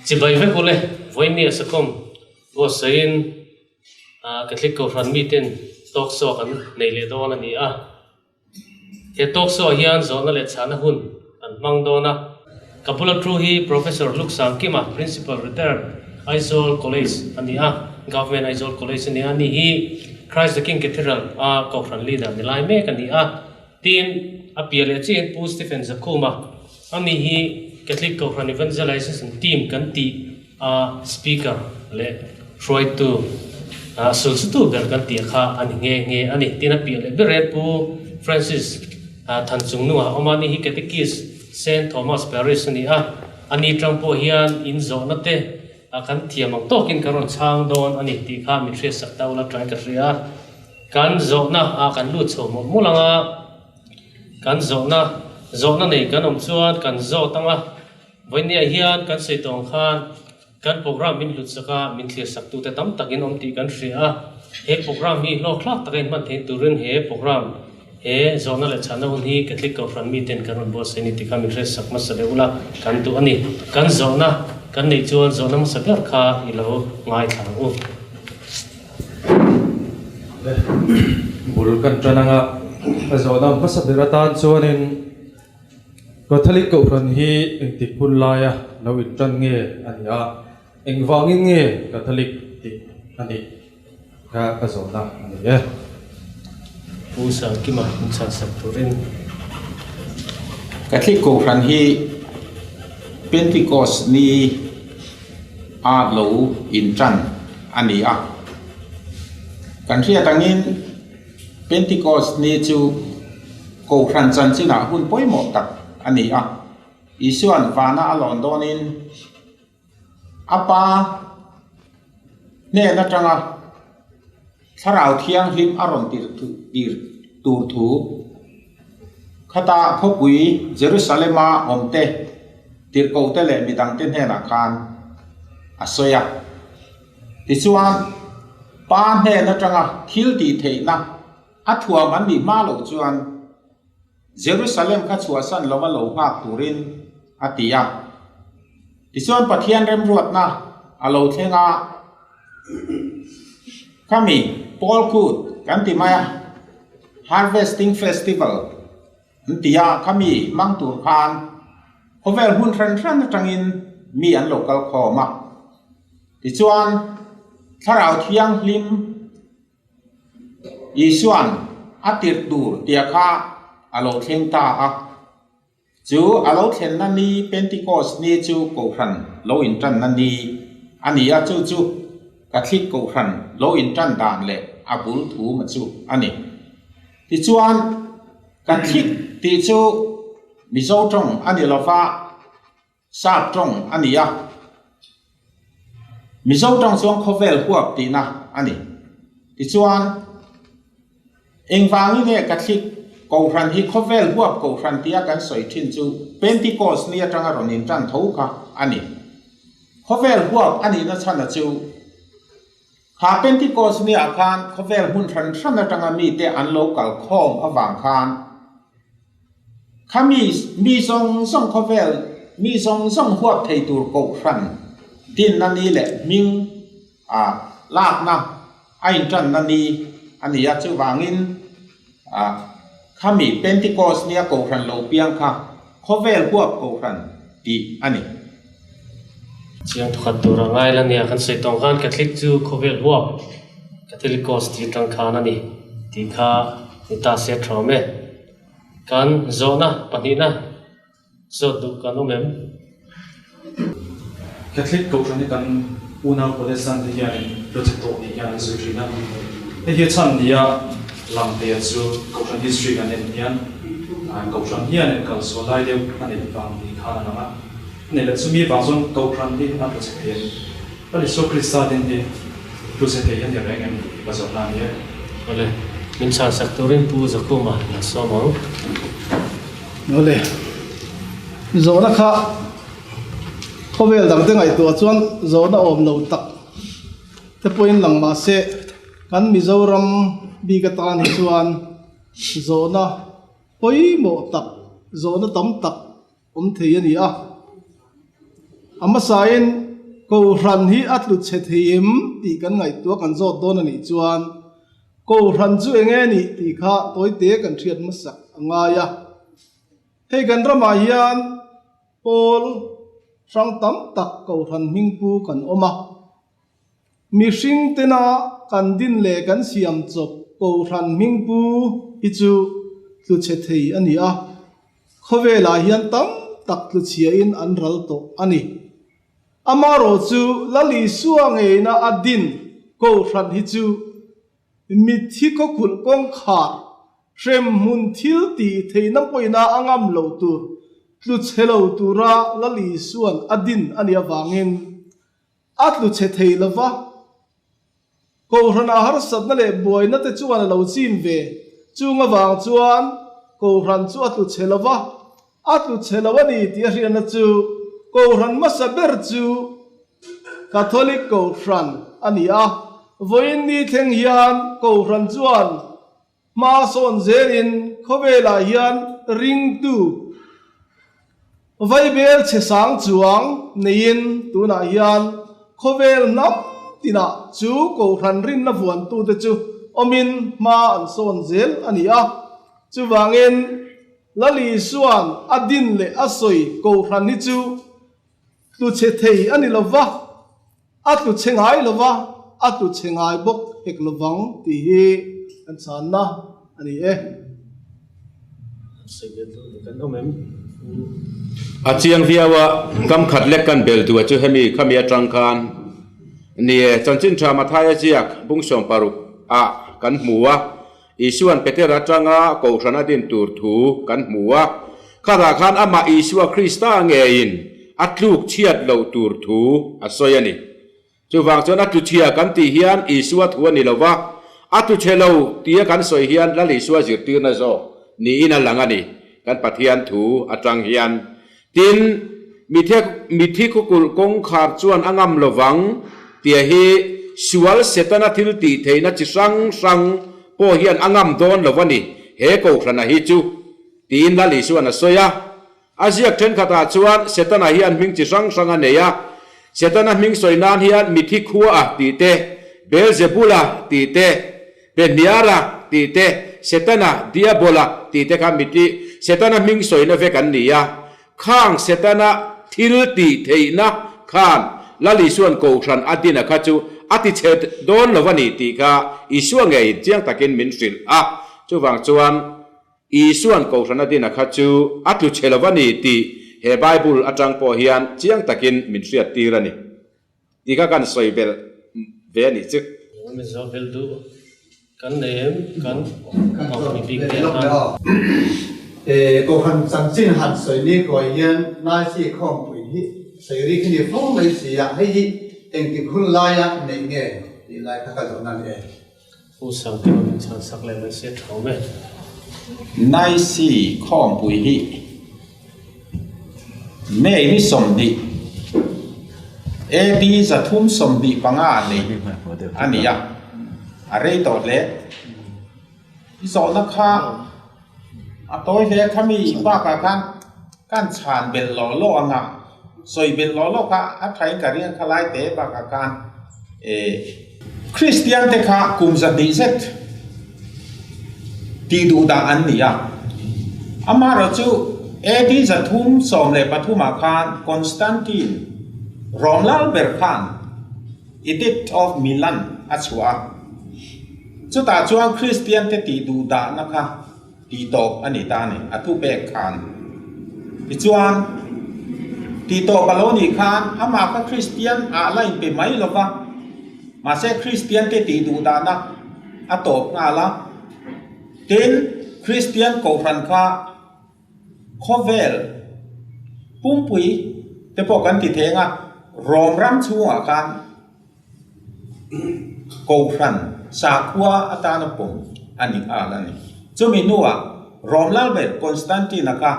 Chibai vek ule, vawiin Sakhawm buatsahin Catholic Kohhran miten talk show kan nei leh dawn a ni a. He talk show ah hian zawhna leh chhahna hun an hmang dawn a. Ka bula thu hi Professor Luke Sangkima, Principal Retired, Aizawl College a ni a, Government Aizawl College a ni a, ani hi Christ the King Cathedral a Kohhran leader ni lai mek a ni a. Tin, a piah leh chiahin Pu Stephen Zakhuma, ani hi Catholic Kohhran Evangelization Team kan tih a Speaker leh hruaitu sulsutu ber kan tih kha a ni nghe nghe a ni. Tin, a piah leh ber e Pu Francis Thanchungnunga awm a, ani hi Catechist Saint Thomas Parish a ni a, ani tang pawh hian inzawhna te kan thiam ang tawkin kan rawn chhang dawn a ni tih kha min hriatsak ta ula tang ka hria. Kan zawhna ah kan lut chho mawlh mawlh ang a, kan zawhna zawhna nei kan awm chuan kan zawt ang a, vawinia hian kan sawi tawh ang khan kan program min hlut sak a, min thlir sak tute tam takin awm tih kan hria a, he program hi hlawkthlak taka inhman theih turin he program he zawhna leh chhanna hun hi Catholic Kohhran miten kan rawn buatsaih a ni tih kha min hriatsak hmasa deuh ula kan duh a ni. Kan zawhna kan neih chuan zawhna hmasa ber kha i lo ngaithla ang u. Bul kan tan anga a zawhna hmasa ber atan chuanin Catholic Kohhran hi engtik hun laia lo intan nge a ni a, engvangin nge Catholic tih a nih kha ka zawhna a ni e. Pu Sangkima inchhansak turin. Catholic Kohhran hi Pentecost ni a lo intan a ni a. Kan hriat angin Pentecost ni chu Kohhran chanchinah hun pawimawh tak a ni a. Isua'n vana a lawn dawnin a pa hnen atanga Thlarau Thianghlim a rawn tir tur thu Khata khawpui Jerusalema awmte, tirhkohte leh midangte hnenah khan a sawi a. Tichuan, Pa hnen atanga thil tih theihna a thuam an nih hma loh chuan Jerusalem kha chhuahsan lova lo nghak turin a ti a. Tichuan Pathian remruatna a lo thleng a, Khami Pawl Kut kan ti mai a, Harvesting Festival an ti a, khami hmang tur khan khawvel hmun hran hran atangin mi an lo kal khawm a. Tichuan Thlarau Thianghlim Isua'n a tirh tur tia kha a lo thleng ta a. Chu a lo thlenna ni Pentecost ni chu Kohhran lo intanna ni a ni a, chu chu Catholic Kohhran lo intan dan leh a bul thu ma chu a ni. Tichuan, Catholic tih chu Mizo tawng a ni lova, Sap tawng a ni a. Mizo tawng chuan khawvel huap tihna a ni. Tichuan, engvangin nge Catholic Kohhran hi khawvel huap Kohhran tia kan sawi thin chu Pentecost ni atanga rawn intan tho kha a ni. Khawvel huap a nihna chhana chu kha Pentecost niah khan khawvel hmun hran hran atanga mite an lo kal khawm avang khan Kha mi mi zawng zawng khawvel mi zawng zawng huap thei tur kohhran dinna ni leh hming a lakna a intanna ni a ni a, chuvangin a kha mi Pentecost nia kohhran lo piang kha khawvel huap kohhran tih a ni. Chiang thawkhat tur a ngai la nia, kan sawi tawng khan Catholic chu khawvel huap Catholicos tih atang khan a ni tih kha ni ta se tha awm e. Kan zawhna pahnihna zawt duh kan awm em? Catholic Kohhran hi kan unau Protestant te hianin lo che tawh ni hian an zui thin a. Hei hi chhan nia lang thei chu Kohhran history kan en hian Kohhran hianin kalsual lai deuh a neih vang ni khan a lang a. Nei leh chumi vang chuan Kohhran hi a tlu chhe thei a ni. Lal Isua Krista din hi tlu chhe thei a ni reng em tih ka zawhna a ni e. Awle, min chhan sak turin Pu Zakhuma la sawm ang. Awle, zawhna kha khawvel dangte ngaihtuah chuan zawhna awm lo tak te pawhin lang mah se kan Mizoram bik atan hi chuan zawhna pawimawh tak, zawhna tam tak awm thei a ni a. A hmasain. Kohhran hi a tlu chhe thei em tih kan ngaihtuah kan zawt dawn a nih chuan Kohhran chu eng nge nih tih kha tawite kan hriat hmasak a ngai a. Hei kan ramah hian pawl hrang tam tak Kohhran hmingpu kan awm a. Mihring tena kan din leh kan siam chawp Kohhran hmingpu hi chu tlu chhe thei a ni a. Khawvelah hian tam tak tlu chhiain an ral tawh a ni. Amarawh chu Lal Isua ngeina a din Kohhran hi chu mitthi khawkhulh kawngkhar hremhmun thil tih theihna pawina a ngam lo tur tlu chhe lo tura Lal Isua'n a din a nih avangin a tlu chhe thei lo va. Kohhranah harsatna leh buaina te chuan a lo chim ve. Chung avang chuan Kohhran chu a tlu chhe lo va, a tlu chhe lo a ni tih a hriatna chu Kohhran hmasa ber chu Catholic Kohhran a ni a. Vawiin ni thleng hian Kohhran chuan hma sawn zelin khawvelah hian ringtu Vaibel chhe sang chuang neiin tunah hian khawvel hnam tinah chu Kohhran rinna vuantute chu awmin hma an sawn zel a ni a. Chuvangin Lal Isua'n a din leh a sawi Kohhran hi chu tlu chhe thei a ni lo va, a tlu chhe ngai lo va, a tlu chhe ngai bawk hek lo vang tih hi kan chhanna a ni e. A chiang viau a, kam khat lek kan bel duh a chu hemi khami atang khan ni e, chanchin tha Mathaia ziak bung 60 ah kan hmu a, Isua'n Peter atanga Kohhran a din tur thu kan hmu a, khatah khan amah Isua Krista ngeiin a tluk chhiat loh tur thu a sawi a ni. Chuvang chuan a tluchhia kan tih hian Isua thu a ni lo va, a tluchhe lo tia kan sawi hian Lal Isua zirtirna zawk niin a lang a ni, kan Pathian thu atang hian. Tin, mithi khukulh kawngkhar chuan a ngam lo vang tia hi sual Setana thil tih theihna chi hrang hrang pawh hian a ngam dawn lo a ni, he Kohhrana hi chu, tiin Lal Isua'n a sawi a. A ziak thenkhatah chuan Setana hian hming chi hrang hrang a nei a, Setana hming sawi nan hian mithi khua a tih te, Beelzebula tih te, Behniara tih te, Setana, Diabola, tih te kha mithi Setana hming sawina vek an ni a. Khang Setana thil tih theihna khan Lal Isua'n Kohhran a dina kha chu a ti chhe dawn lo a ni tih kha Isua ngeiin chiang takin min hrilh a. Chuvang chuan Isua'n Kohhran a dina kha chu a tlu chhe lo a ni tih he Bible atang pawh hian chiang takin min hriattir a ni. Ti kha kan sawi belh ve a nih chu. Mizo bel duh kan nei em kan awk mi bik te atan. Kohhran chanchin han sawi ni kawi hian Naisi khawmpui hi sawi rik hi ni fo mai si a, hei hi engtik hun laia neih nge tih lai kha ka zawhna a ni e. Pu Sangkima min chhan sak leh mai se tha awm e. Naisi khawmpui hi May ni 20 AD 325 nei a ni a, a rei tawh hle. I zawhna kha a tawi hle khami bakah khan kan chhan belh lawh lawh ang a, sawi belh lawh lawh kha a thain ka ring a khalai te bakah khan eh. Kristian te kha kum 200 zet tih duh dah an ni a. Amaherawh chu AD 313 ah khan Constantine Rom lal ber khan Edict of Milan a chhuah a. Chutah chuan Kristian te tih duh dahna kha tih tawp a ni ta a ni, a thupek khan. Tichuan, tih tawp a lo nih khan amah kha Kristian ah la inpe mai lo va, mahse Kristian te tih duh dahna a tawp nghal a. Tin, Kristian Kohhran kha khawvel pumpui te pawh kan ti theng a, Rom ram chhungah khan Kohhran sakhua atana pawm a ni nghal a ni. Chumi hnuah Rom Lalber Constantine-a kha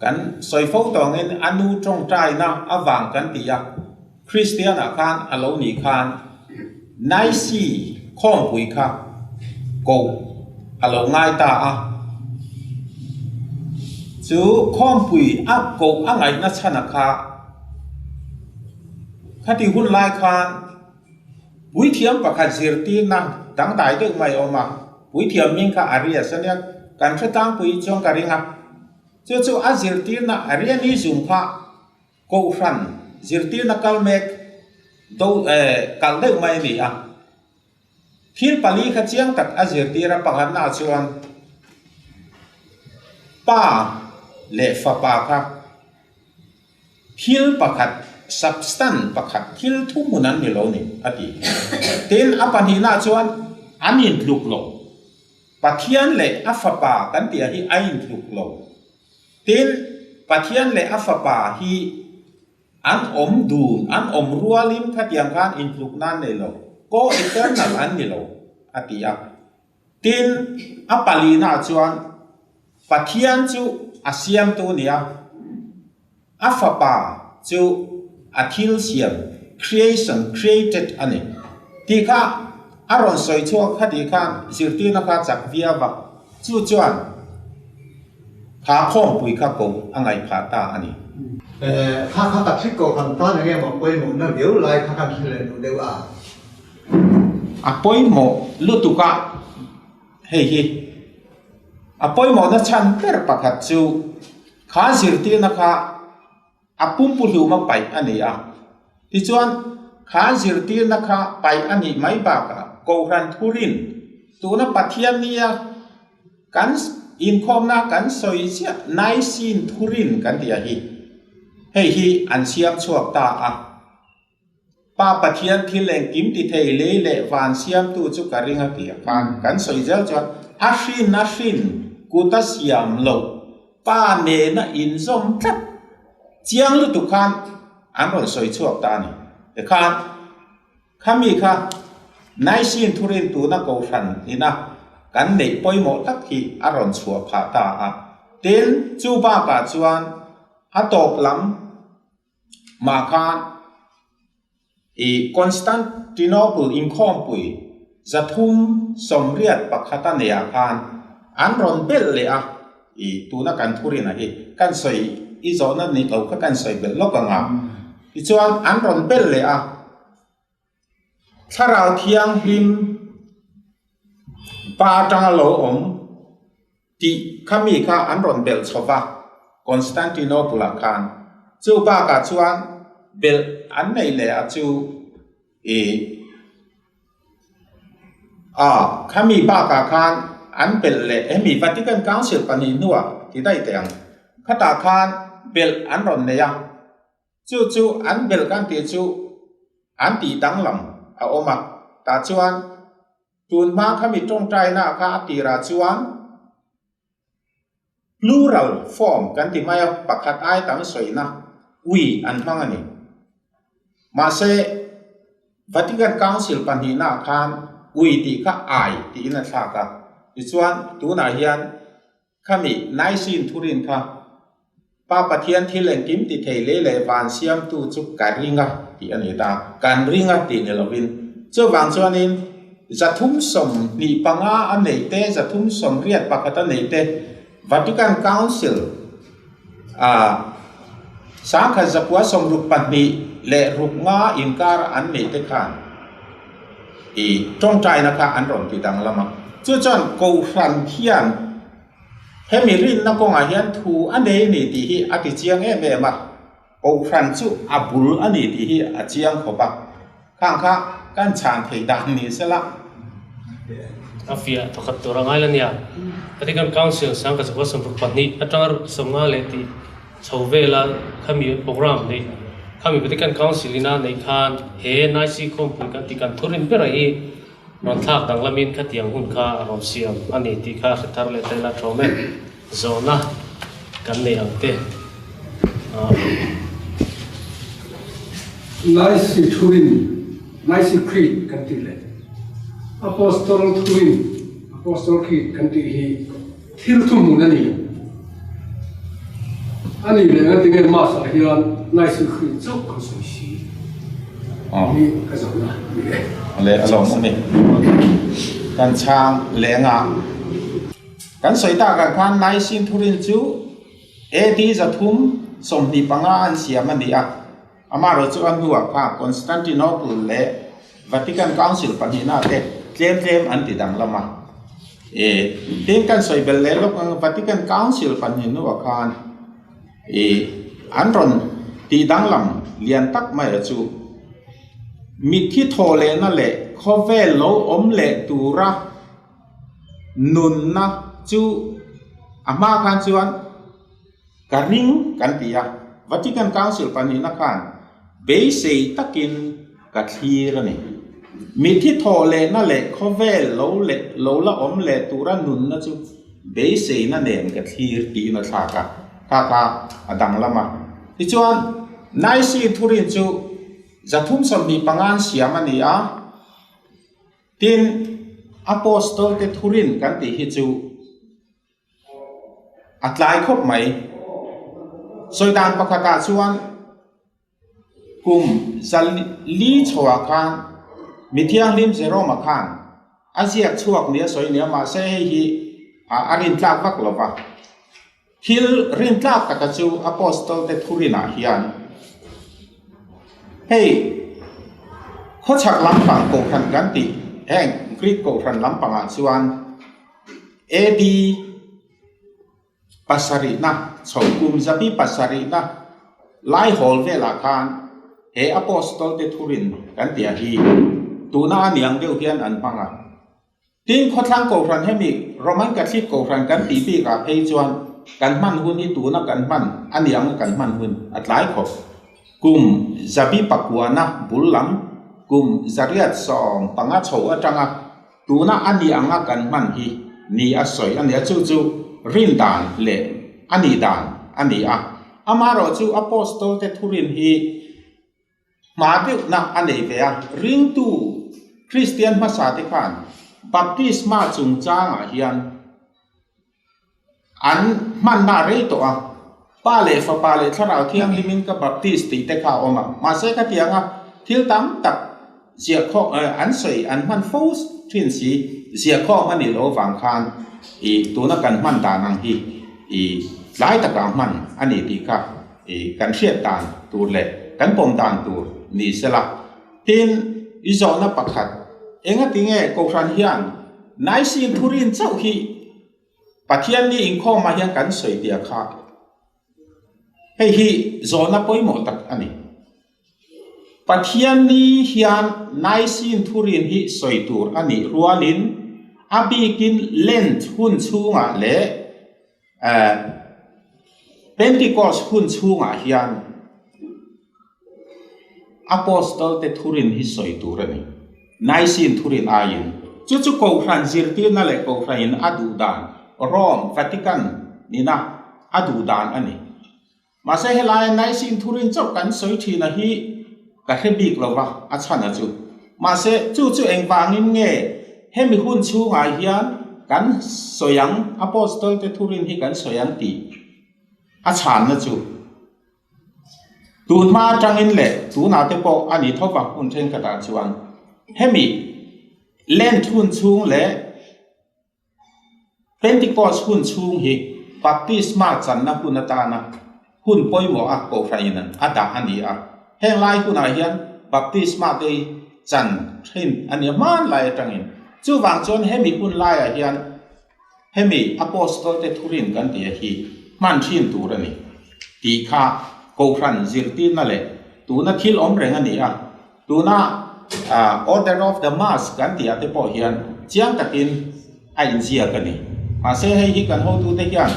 kan sawi fo tawngin a nu tawngtaina avang kan ti a, Kristian-ah khan a lo nih khan Nicene khawmpui kha koh a lo ngai ta a. Chu khawmpui a koh a ngaihna chhana kha. Khati hun lai khan puithiam pakhat zirtirna dangdai deuh mai a awm a, puithiam hming kha Arius a nia, kan hre tlangpui chuan ka ring a. Chu chu a zirtirna Arianism kha Kohhran zirtirna kal mek do kal deuh mai a ni a. Thil pali kha chiang tak a zirtir a, pakhatna ah chuan Pa leh Fapa kha thil pakhat, substance pakhat, thil thuhmun an ni lo ni a ti. Tin, a pahnihna ah chuan an intluk lo. Pathian leh a Fapa kan tih ah hi a intluk lo. Tin, Pathian leh a Fapa hi an awm dun, an awm rualin khatiang khan intluk nan nei lo, co-eternal an ni lo, a ti a. Tin, a palina chuan Pathian chu a siamtu a ni a, a Fapa chu a thil siam, creation, created, a ni tih kha a rawn sawi chhuak kha tih khan zirtirna kha chak viau a, chu chuan kha khawmpui kha ko a ngaih phah ta a ni. Kha kha ka thik ko khan tan enge maw pawimawhna viau lai kha khan hre leh duh deuh a. A pawimawh lutuk a hei hi a pawimawhna chhan ber pakhat chu kha zirtirna kha A pumpuhlum a paih a ni a. Tichuan, kha zirtirna kha paih a nih mai bakah Kohhran thurin tuna Pathian nia kan inkhawmna kan sawi chiah Nicene thurin kan tih a hi. Hei hi an siam chhuak ta a. Pa Pathian thil engkim ti thei lei leh van siamtu chu ka ring a ti a khan kan sawi zel chuan a hrin a hrin kut a siam loh Pa nena inzawm tlat chiang lutuk khan an rawn sawi chhuak ta a ni. Tikhan khami kha Nicene thurin tuna Kohhran ina kan neih pawimawh tak hi a rawn chhuah phah ta a. Tin, chu bakah chuan a tawp lam mah khan I Constantinople inkhawmpui 381 a neihah khan an rawn belh leh a, i tuna kan thurinah hi kan sawi i zawhna ni lo kha kan sawi belh lawk ang a, tichuan an rawn belh leh a, Thlarau Thianghlim pa atanga lo awm tih kha mi kha an rawn belh chho va, Constantinople-ah khan. Chu bakah chuan belh an nei leh a chu i a khami bakah khan an belh leh hemi Vatican Council pahnih hnuah ti daih teh ang khatah khan belh an rawn nei a. Chu chu an belh kan tih chu an tih danglam a awm a, tah chuan Tun hma khami tawngtaina kha a tirah chuan plural form kan ti mai a, pakhat ai tam sawina ui an hmang a ni. Mahse, Vatican Council pahnihnaah khan ui tih kha ai tiin a thlak a, tichuan tunah hian Khami Nicene thurin kha Pa Pathian thil engkim ti thei lei leh van siamtu chu ka ring a tih a ni ta, kan ring a tih ni lovin. Chuvang chuanin 325 a neih te, 381 a neih te Vatican Council a 1962 inkar an neih te khan I tawngtaina kha an rawn ti danglam a. Chu chuan Kohhran hian hemi rinna kawngah hian thu a nei a ni tih hi a ti chiang em em a. Kohhran chu a bul a ni tih hi a chiang khawp a. Khang kha kan chhan thei dan ni sela. A fiah thawkhat tur a ngai la nia. Vatican Council 1962 atanga 50 leh tih chho vela khami program neih khami Vatican Council ina neih khan he Nicene khawmpui kan tih kan thurin berah hi rawn thlak danglamin khatiang hun kha a rawn siam a ni tih kha hre thar leh ta ila thawm e. Zawhna kan nei ang te. Nicene thurin, Nicene Creed kan tih leh Apostol thurin, Apostol Creed kan tih hi thil thuhmun a ni. A nih leh ngatinge Mass ah hian Nicene Creed chauh kan sawi si hi ka zawhna a ni e. Le a lawm awm e. Kan chhang leng a. Kan sawi tak ang khan Nicene thurin chu AD 325 an siam a ni a. Amaherawhchu a hnuah kha Constantinople leh Vatican Council pahnihna te tlem tlem an ti danglam a. E, tin kan sawi belh leh lawk ang Vatican Council pahnih hnuah khan e, an rawn tih danglam lian tak mai chu mitthi thaw lehna leh khawvel lo awm leh tura nunna chu a hma khan chuan Ka ring kan ti a, Vatican Council pahnihna khan beisei takin ka thlir a ni. Mithi thawh lehna leh khawvel lo leh lo la awm leh tura nunna chu beiseina nen ka thlir tiin a thlak a, kha kha a danglam a. Tichuan, Nicene thurin chu 325 an siam a ni a. Tin, Apostol-te thurin kan tih hi chu A tlai khawp mai. Sawi dan pakhatah chuan kum zali chhoah khan mi thianghlim Jerome-a khan a ziak chhuak nia sawi nia mahse hei hi a rintlak vak lo va. Thil rintlak taka chu Apostle te thurinah hian hei khawchhak lampang kohhran kan tih heng Greek kohhran lampangah chuan AD pasarihna, chho kum zabi pasarihna lai hawl velah khan he Apostol te thurin kan tih ah hi tuna a niang deuh hian an hmang a. Tin, khawthlang kohhran hemi Roman Catholic kohhran kan tih bik ah phei chuan kan hman hun hi tuna kan hman a niang kan hman hun a tlai khawp. Kum zabi pakuana bul lam kum 815 chho atanga Tuna a nih anga kan hman hi ni a sawi a nia, chu chu rin dan leh a nih dan a ni a. Amaherawh chu Apostol te thurin hi hma deuhna a nei ve a, ringtu Kristian hmasa te khan baptisma chungchangah hian An hmanna a rei tawh a, Pa leh Fapa leh Thlarau Thianghlimin ka baptist tih te kha a awm a. Mahse khatiang a thil tam tak ziahkhawm an sawi an hman fo thin si, ziahkhawm a nih loh avang khan i tuna kan hman dan ang hi i tlai takah hman a ni tih kha i kan hriat dan tur leh kan pawm dan tur ni sela. Tin, i zawhna pakhat, engatinge Kohhran hian Nicene thurin chauh hi Pathian ni inkhawmah hian kan sawi tia kha hei hi zawhna pawimawh tak a ni. Pathian ni hian Nicene thurin hi sawi tur a nih rualin a bikin Lent hun chhungah leh Pentecost hun chhungah hian Apostol te thurin hi sawi tur a ni. Nicene thurin aiin chu chu Kohhran zirtirna leh Kohhranin a duh dan, Rome, Vatican, nina a duh dan a ni. Mahse helaia Nicene thurin chauh kan sawi thin a hi ka hre bik lo va, a chhan a chu. Mahse chu chu engvangin nge hemi hun chhungah hian kan sawi ang, Apostol te thurin hi kan sawi ang tih a chhanna chu. Tun hma atangin leh tunah te pawh a ni tho vang hun thenkhatah chuan hemi Lent hun chhung leh Pentecost hun chhung hi baptisma channa hun atana hun pawimawh a kohhranin a dah a ni a. Heng lai hunah hian baptisma te hi chan thin a ni a hmanlai atangin. Chuvang chuan hemi hun laiah hian Hemi Apostol te thurin kan tih a hi hman thin tur a ni tih kha Kohhran zirtirna leh tuna thil awm reng a ni a, tuna Order of the Mass kan tih ah te pawh hian chiang takin a inziak a ni. Mahse hei hi kan hotute hian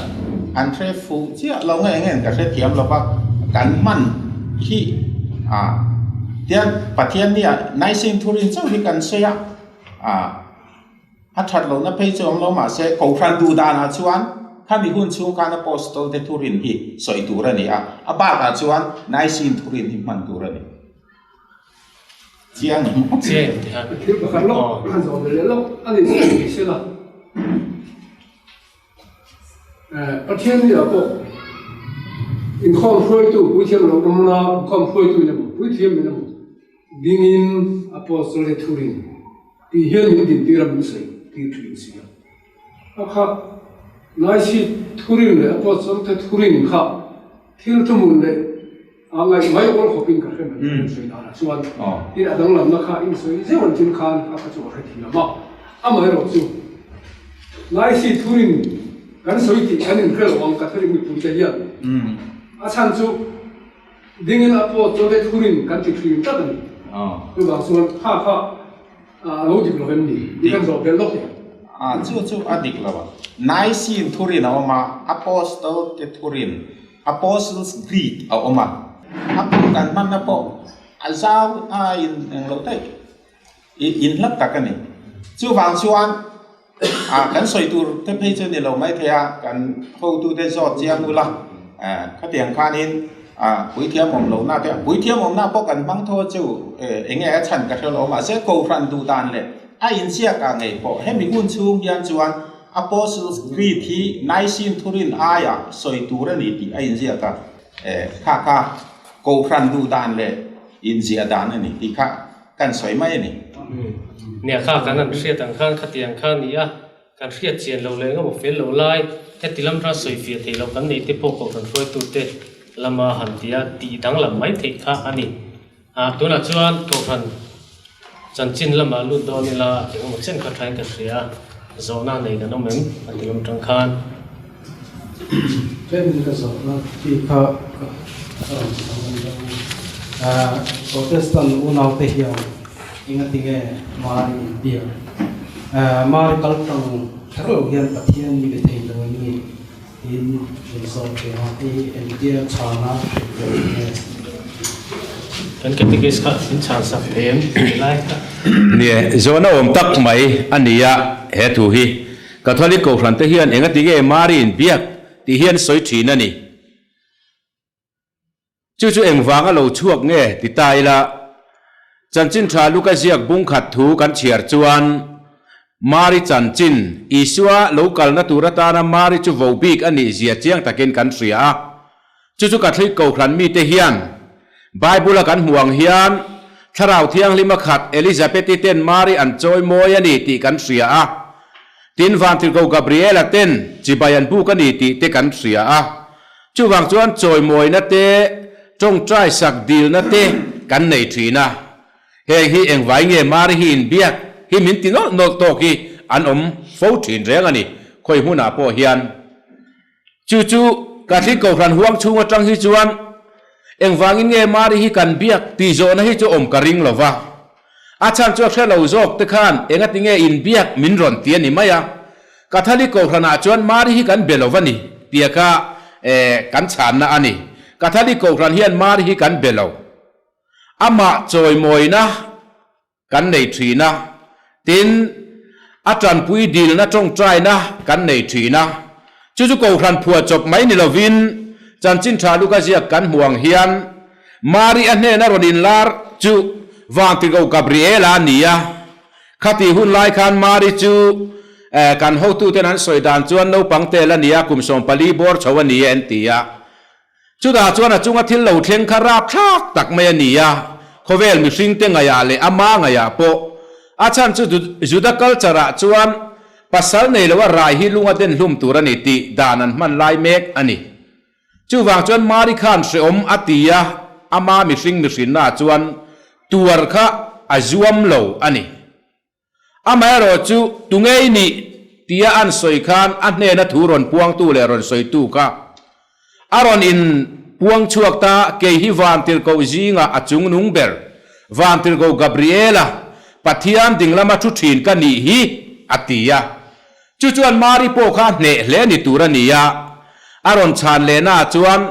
an hre fuh chiah lo nge nge ka hrethiam lo va, kan hman hi tian Pathian nia Nicene thurin chauh hi kan sawi a, A that lohna phei chu awm lo mahse Kohhran duh danah chuan khami hun chhung khan Apostol te thurin hi sawi tur a ni a, a bakah chuan Nicene thurin hi hman tur a ni. Chiang em? Chiang em tih a? Thil pakhat lawk a zawh ve leh lawk a ni chu ni se la. Pathian ni ah pawh inkhawm hruaitu puithiam lo awm la, inkhawm hruaitu in emaw puithiam in emaw dingin Apostol te thurin Tih hian min dintir a min sawi tir thin si a. A kha Naisi thurin leh Apostol te thurin kha thil thuhmun leh A ngaih mai awl khawpin ka hre mai in sawi danah chuan tin a danglamna kha in sawi zeuh an chin khan a kha chu ka hrethiam a, amaherawh chu Laisi thurin kan sawi tih kan inhre lo ang Catholic mipuite hian a chhan chu dingin a pawt chuan te thurin kan ti thin tlat a ni. Chuvang chuan kha kha a lo dik lo em ni tih kan zawh belh lawk e. Chu chu a dik lo a, Nicene thurin a awm a, Apostle te thurin Apostles Creed a awm a, a kum kan hmanna pawh a zau a in eng loh daih i in hlat tak a ni. Chuvang chuan ah kan sawi tur te phei chu ni lo mai thei a, kan hotute zawt chiang ula khatiang khanin ah puithiam awm lohna te puithiam awmna pawh kan hmang tho chu eng nge a chhan ka hre lo mahse Kohhran duh dan leh a inziak ah ngei pawh hemi hun chhung hian chuan Apostles Creed hi Nicene thurin aia sawi tur a ni tih a inziak a, kha kha Kohhran duh dan leh inziah dan a ni tih kha kan sawi mai a ni. Nia kha kan han hriat ang khan khatiang kha a ni a, kan hriat chian lo leh engemaw fel lo lai heti lam hra sawi fiah thei lo kan neih te pawh Kohhran hruaitute lama han tia tih danglam mai theih kha a ni. Tunah chuan Kohhran chanchin lamah lut dawn ila engemaw chen kha thain ka hria, zawhna nei kan awm em a ti lam tang khan. Tlem ka zawhna chi kha ka rawn chhang dawn dawn a ni. Protestant unaute hian engatinge Mari in biak? Mari kal tang kher lo hian Pathian mi be thei lo em ni? Tin, min zawt ve a, hei engtia chhana hrilh ve ang nge? Kan categories kha min chhan sak thei em tih lai kha. Nie, zawhna awm tak mai a ni a, he thu hi Catholic Kohhran te hian engati nge Mari in biak tih hi an sawi thin a ni. Chu chu engvanga lo chhuak nge ti ta ila, Chanchin Tha Luka ziak bung khat thu kan chhiar chuan Mari chanchin, Isua lo kalna tur atana Mari chu vo bik a nih zia chiang takin kan hria a. Chu chu Catholic Kohhran mite hian Bible-a kan hmuh ang hian Thlarau Thianghlima khat Elizabeth-i ten Mari an chawi mawi a ni tih kan hria a. Tin, Vantirhkoh Gabriela ten chibai an buk a ni tih te kan hria a. Chuvang chuan chawimawina te, tawngtai sak dilna te kan nei thin a. Heng hi engvai nge Mari hi inbiak hi min ti nawlh nawlh tawk hi an awm fo thin reng a ni, khawi hmunah pawh hian. Chu chu Catholic Kohhran huang chhung atang hi chuan engvangin nge Mari hi kan biak tih zawhna hi chu awm ka ring lo va. A chhan chu a hre lo zawk te khan engati nge inbiak min rawn ti a ni mai a. Catholic Kohhranah chuan Mari hi kan be lo va ni tia kha kan chhanna a ni. Catholic Kohhran hian Mari hi kan be lo. Amah chawimawina kan nei thin a, tin, a tanpui dilna tawngtaina kan nei thin a. Chu chu Kohhran phuahchawp mai ni lovin Chanchin Tha Luka ziak kan hmu ang hian Mari a hnena rawn inlar chu Vantirhkoh Gabriela a ni a. Khati hun lai khan Mari chu kan hotuten an sawi dan chuan naupang tel a ni a, kum 14 bawr chho a ni e an ti a. Chutah chuan a chunga thil lo thleng kha rapthlak tak mai a ni a, khawvel mihringte ngaihah leh ama ngaihah pawh. A chhan chu Juda culture-ah chuan pasal nei loa rai hi lunga den hlum tur a ni tih dan an hman lai mek a ni. Chuvang chuan Mari khan hreawm a ti a, ama mihring mihrinnaah chuan tuar kha a zuam lo a ni. Amaherawh chu tungei nih tia an sawi khan a hnena thu rawn puangtu leh rawn sawitu kha a rawn in puang chhuak ta, kei hi Vantirhkoh zingah a chungnung ber, Vantirhkoh Gabriela, Pathian dinglama thu thin ka nih hi, a ti a. Chu chuan Mari pawh kha hneh hle ni tur a ni a, a rawn chhan lehnaah chuan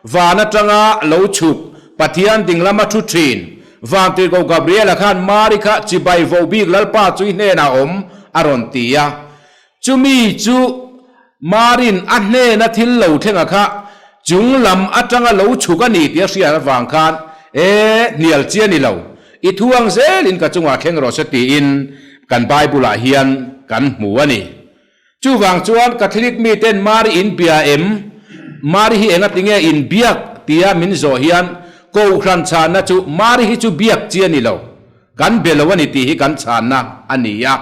van atanga lo chhuk Pathian dinglama thu thin Vantirhkoh Gabriela khan Mari kha chibai voh bik Lalpa chui hnenah awm a rawn ti a. Chumi chu Marin a hnena thil lo thlenga kha chung lam atanga lo chhuk a ni tih a hriat avang khan, E, hnial chi a ni lo. I thu ang zelin ka chungah thleng rawh se tiin kan Bible-ah hian kan hmu a ni. Chuvang chuan Catholic miten Mari in bia em? Mari hi engati nge in biak? tia min zawh hian Kohhran chhanna chu Mari hi chu biak chi a ni lo, kan be lo a ni tih hi kan chhanna a ni a.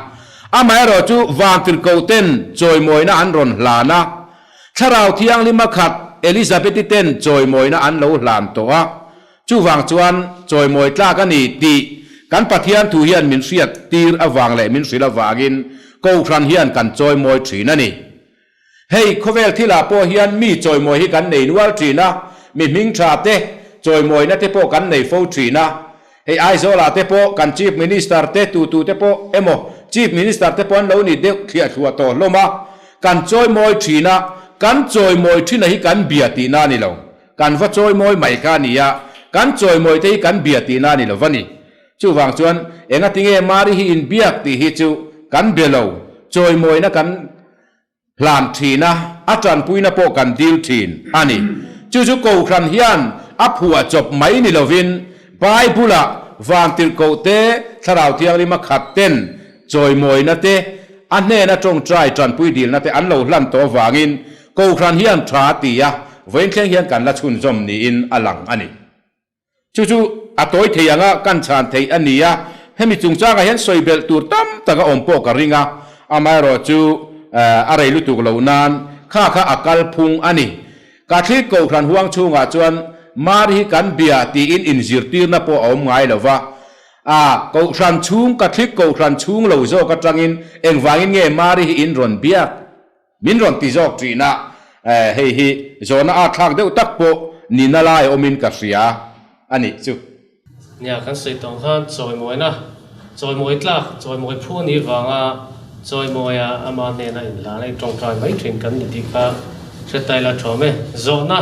Amaherawh chu Vantirhkohten chawimawina an rawn hlan a, Thlarau Thianghlima khat Elizabeth-i ten chawimawina an lo hlan tawh a. Chuvang chuan chawimawi tlak a ni tih kan Pathian thu hian min hriat tir avang leh min hrilh avangin Kohhran hian kan chawimawi thin a ni. Hei khawvel thilah pawh hian mi chawimawi hi kan nei nual thin a, mi hming tha te chawimawina te pawh kan nei fo thin a. Hei Aizawlah te pawh kan Chief Minister te tutu te pawh emaw Chief Minister te pawh an lo ni deuh thliah thluah tawh hlawm a, kan chawimawi thin a, kan chawimawi thina hi kan bia tihna a ni lo. Kan va chawimawi mai kha a ni a, kan chawimawi te hi kan bia tihna a ni lo va ni. Chuvang chuan engatinge Mari hi inbiak tih hi chu kan be lo, chawimawina kan hlan thin a, a tanpuina pawh kan dil thin a ni. Chu chu Kohhran hian a phuah chawp mai ni lovin Bible-ah vantirhkoh te, Thlarau Thianghlima khat ten chawimawina te, a hnena tawngtai tanpui dilna te an lo hlan tawh avangin Kohhran hian tha a ti a, vawiin thleng hian kan la chhunzawm niin a lang a ni. Chu chu a tawi thei anga kan chhan theih a ni a, hemi chungchangah hian sawi belh tur tam tak a awm pawh ka ring a, amaherawhchu a rei lutuk loh nan kha kha a kal phung a ni. Catholic Kohhran huang chhungah chuan Mari hi kan bia tiin inzirtirna pawh a awm ngai lo va, a Kohhran chhung Catholic Kohhran chhung lo zawk atangin engvangin nge Mari hi in rawn biak? Min rawn ti zawk thin a, hei hi zawhna a thlak deuh tak pawh nihna lai awmin ka hria a nih chu. Nia, kan sawi tawng khan chawimawina, chawimawi tlak, chawimawi phu a nih vanga chawimawia ama hnena inhlan a intawngtai mai thin kan ni tih kha hre ta ila thawm e. Zawhna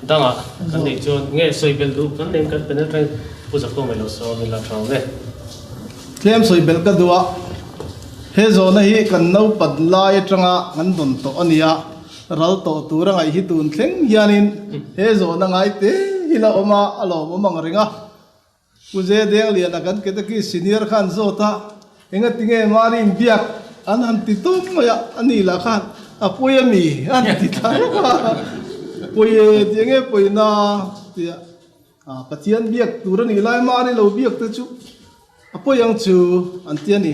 dangah kan neih chuan nge sawi belh duh kan neih kan panel tangin Pu Zakawm ilo sawm ila thawm e. Tlem sawi belh ka duh a, he zawhna hi kan naupat lai atanga kan dawn tawh a nia, ral tawh tur a ngaih hi tun thleng hianin he zawhna ngai te hi la awm a, a lawmawm ang reng a. Pu Ze Dengliana kan Ketaki senior khan zawt a, engatinge Marin biak an han ti tawp mai a, a ni lah khan a pawi a mi an ti ta rawk a, pawi e tih enge pawina tia. Pathian biak tur a nih lai mah a ni lo biak te chu a pawi ang chu an ti a ni.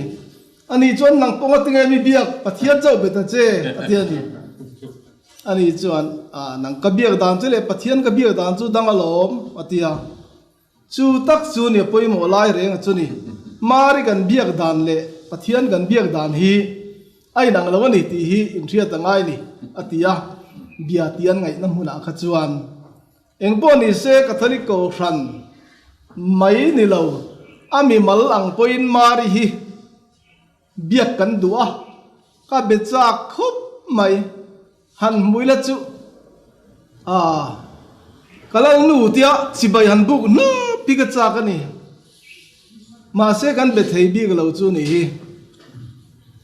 A nih chuan nang pawng a tinge mi biak Pathian chauh bet a che a ti a ni. A nih chuan nang ka biak dan che leh Pathian ka biak dan chu dang alawm a ti a. Chu tak chu ni a pawimawh lai reng a chu ni. Mari kan biak dan leh Pathian kan biak dan hi a inang lo a ni tih hi inhriat a ngai ni a ti a. Bia tih an ngaihna hmunah kha chuan Engpawh ni se Catholic Kohhran mai ni lo, a mimal ang pawhin Mari hi biak kan duh a, ka be chak khawp mai. Han hmu ila chu ah ka lalnu tia chibai han buk hnap hi ka chak a ni. Mahse kan be thei bik lo chu ni hi,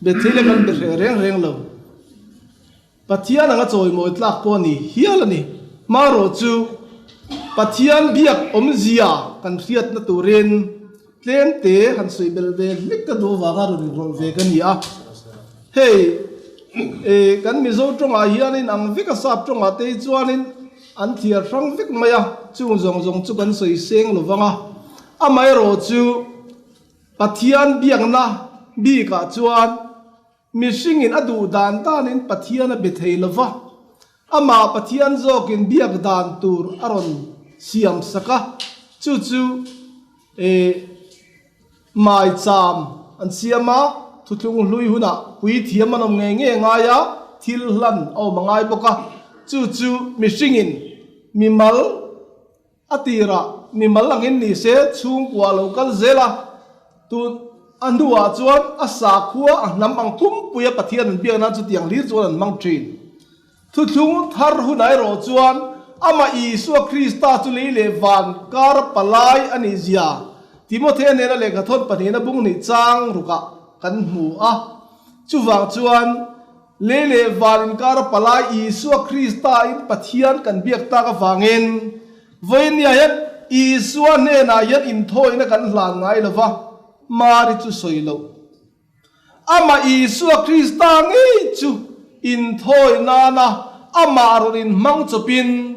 be thei le kan be hreh reng reng lo. Pathian anga chawimawi tlak pawh a ni hial a ni. Hmarawh chu Pathian biak awmzia kan hriatna turin tlemte han sawi belh ve hlek ka duh avanga rawn inrawlh ve ka ni a. Hei e kan Mizo tawngah hianin ang vek a sap tawngah te hi chuanin an thliar hrang vek mai a, chung zawng zawng chu kan sawi seng lo vang a. Amaherawh chu Pathian biakna bikah chuan Mihringin a duh dan danin Pathian a be thei lo va, amah Pathian zawkin biak dan tur a rawn siam sak a, chu chu eh maicham an siam a, thuthlung hlui hunah puithiam an awm ngei ngei a ngai a, thil hlan a awm a ngai bawk a, chu chu mihringin mimal A tirah mimal angin ni se chhungkua lo kal zel a, tun a hnuah chuan a sakhua a hnam ang pumpui a Pathian an biak nan chutiang hlir chuan an hmang thin. Thuthlung thar hunah erawh chuan amah Isua Krista chu lei leh van kar palai a nih zia Timothea nena lehkhathawn pahnihna bung hnih chang rukah kan hmu a. Chuvang chuan Lei leh van inkara palai Isua Krista in Pathian kan biak tak avangin vawinia hian Isua hnenah hian inthawina kan hlan ngai lo va, Mari chu sawi loh. Amah Isua Krista ngei chu inthawi nana amah rawn inhmang chawpin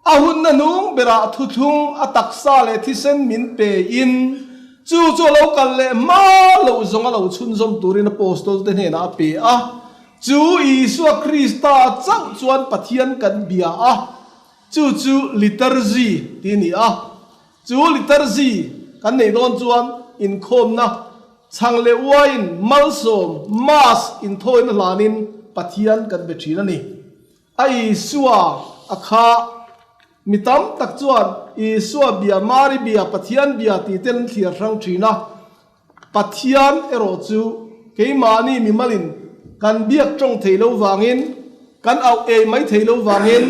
A hunna hnung berah thuthlung a taksa leh thisen min pe in, chu chu a lo kal leh hma loh zawng a lo chhunzawm turin Apostol te hnenah a pe a. Chu Isua Krista chauh chuan Pathian kan bia a, chu chu liturgy tih a ni a. Chu liturgy kan neih dawn chuan inkhawmna chhang leh uaiin malsawm, Mass, inthawina hlanin Pathian kan be thin a ni. A Isua a kha mi tam tak chuan Isua bia, Mari bia, Pathian bia tih te an thliar hrang thin a. Pathian erawh chu keimahni mimalin kan biak tawng thei lo vangin, kan auh ei mai thei lo vangin,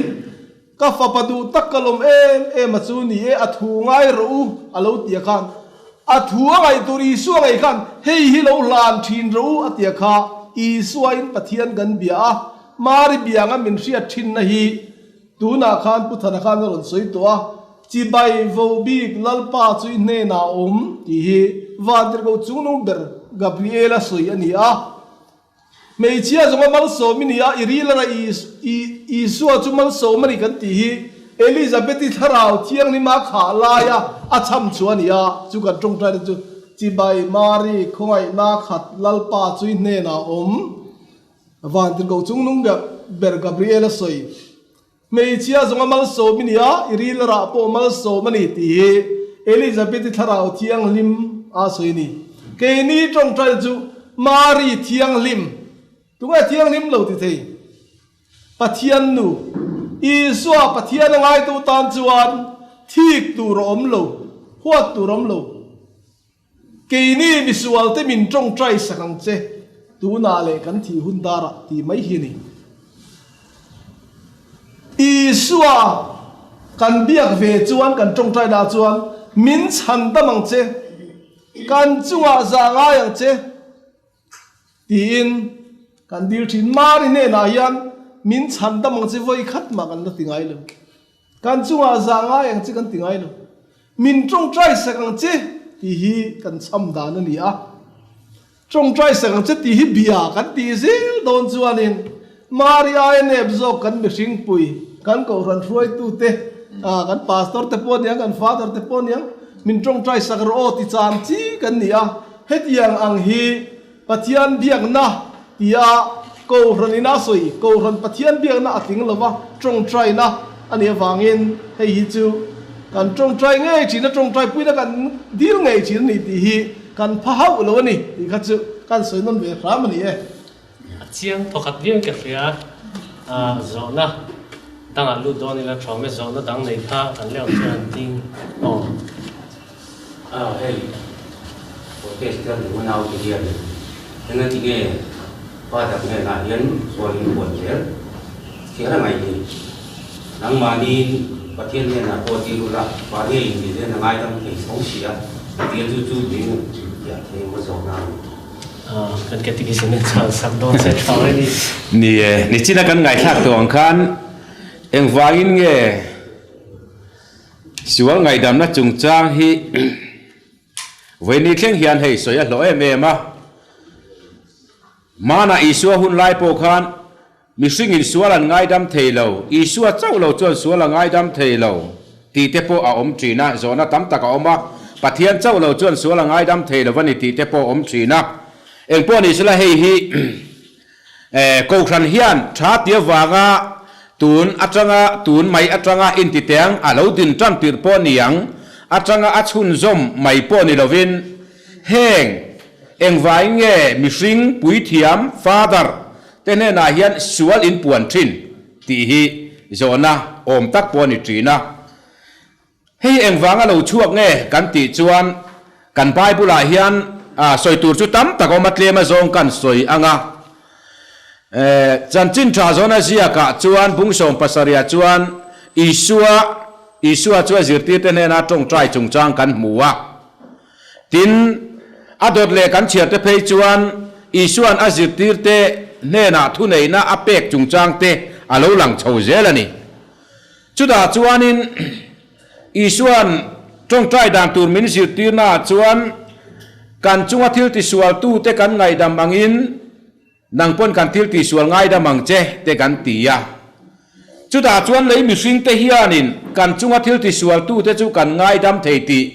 Ka fapa duh tak ka lawm em em a chu ni e, a thu ngai rawh u a lo ti a khan. A thu a ngaih tur Isua ngei khan hei hi lo hlan thin rawh u a ti a kha. Isuain Pathian kan bia a, Mari bianga min hriat thinna hi tunah khan Pu Thana khan a rawn sawi tawh a, Chibai vo bik Lalpa chu i hnenah a awm tih hi Vantirhkoh chungnung ber Gabriela sawi a ni a. Hmeichhia zawnga malsawm i ni a, i ril ara Isua chu malsawm a ni kan tih hi Elizabeth-i thlarau thianghlima khah laia a chham chu a ni a, chu kan tawngtaina chu Chibai Mari khawngaihna khat Lalpa chu i hnenah a awm. Vantirhkoh chungnung ber Gabriel-a sawi. Hmeichhia zawnga malsawm i ni a, i ril rah pawh malsawm a ni tih hi Elizabeth-i thlarau thianghlim a sawi a ni. Keini tawngtai chu Mari thianghlim, tunge thianghlim lo ti thei? Pathian nu, Isua Pathian a ngaitu tan chuan thik tur a awm lo, huat tur a awm lo. Keini misualte min tawngtai sak ang che, tunah leh kan thih hun darah tih mai hi a ni. Isua kan biak ve chuan kan tawngtai dah chuan min chhan dam ang che, kan chungah zah ngai ang che tiin kan dil thin. Mari hnenah hian min chhan dam ang che vawi khat mah kan la ti ngai lo. Kan chungah zah ngai ang che kan ti ngai lo. Min tawngtai sak ang che tih hi kan chham dan a ni a. Tawngtai sak ang che tih hi bia kan tih zel dawn chuanin Mari aia nep zawk kan mihring pui, kan kohhran hruaitute, kan pastor te pawh aniang, kan father te pawh aniang, min tawngtai sak rawh aw ti chan chi kan ni a. Hetiang ang hi Pathian biakna tia Kohhran in a sawi, Kohhran Pathian biakna a tling lova tawngtaina a nih avangin hei hi chu kan tawngtai ngei thin a, tawngtai puina kan dil ngei thin a ni tih hi kan pha hauh lo a ni tih kha chu kan sawi nawn ve hram a ni e. A chiang thawkhat viau ka hria a, zawhna dangah lut dawn ila thawm e, zawhna dang nei kha kan leh awm chuan an ding aw. Aw hei Protestant unau te hian engati nge Father hnenah hian sual in puan zel kher a ngaih ni? Nangmahniin Pathian hnenah pawh dil ula Maria in dil hian a ngaidam thei tho si a, tiang chu chu min tiah thei maw zawhna a ni. Kan catechism in chhan sak dawn che tha mai ni. Ni e, nichina kan ngaithlak tawh ang khan engvangin nge Sual ngaihdamna chungchang hi vawiini thleng hian hei sawi a hlawh em em a. Hmanah Isua hun lai pawh khan mihringin sual an ngaidam thei lo, Isua chauh lo chuan sual a ngaidam thei lo tih te pawh a awm thin a, zawhna tam tak a awm a, Pathian chauh lo chuan sual a ngaidam thei lo a ni tih te pawh a awm thin a. Engpawh ni sela hei hi Kohhran hian tha ti avanga tun atanga tun mai atanga intiteng a lo din tan tirh pawh ni ang, atanga a chhunzawm mai pawh ni lovin, heng engvaiin nge mihring puithiam, father, te hnenah hian sual inpuan thin tih hi zawhna awm tak pawh a ni thin a. Hei engvanga lo chhuak nge kan tih chuan kan Bible ah hian sawi tur chu tam tak awm a, tlem a zawng kan sawi ang a. Chanchin tha zawn a ziak ah chuan bung 70 ah chuan Isua Isua chu a zirtirte hnena tawngtai chungchang kan hmu a. Tin, a dawt leh kan chhiarte phei chuan Isua'n a zirtirte hnenah thuneihna a pek chungchang te a lo lang chho zel a ni. Chutah chuanin Isua'n tawngtai dan tur min zirtirnaah chuan kan chunga thil tisualtute kan ngaihdam angin nang pawn kan thil tisual ngaidam ang che te kan ti a. Chutah chuan lei mihringte hianin kan chunga thil tisualtute chu kan ngaidam thei tih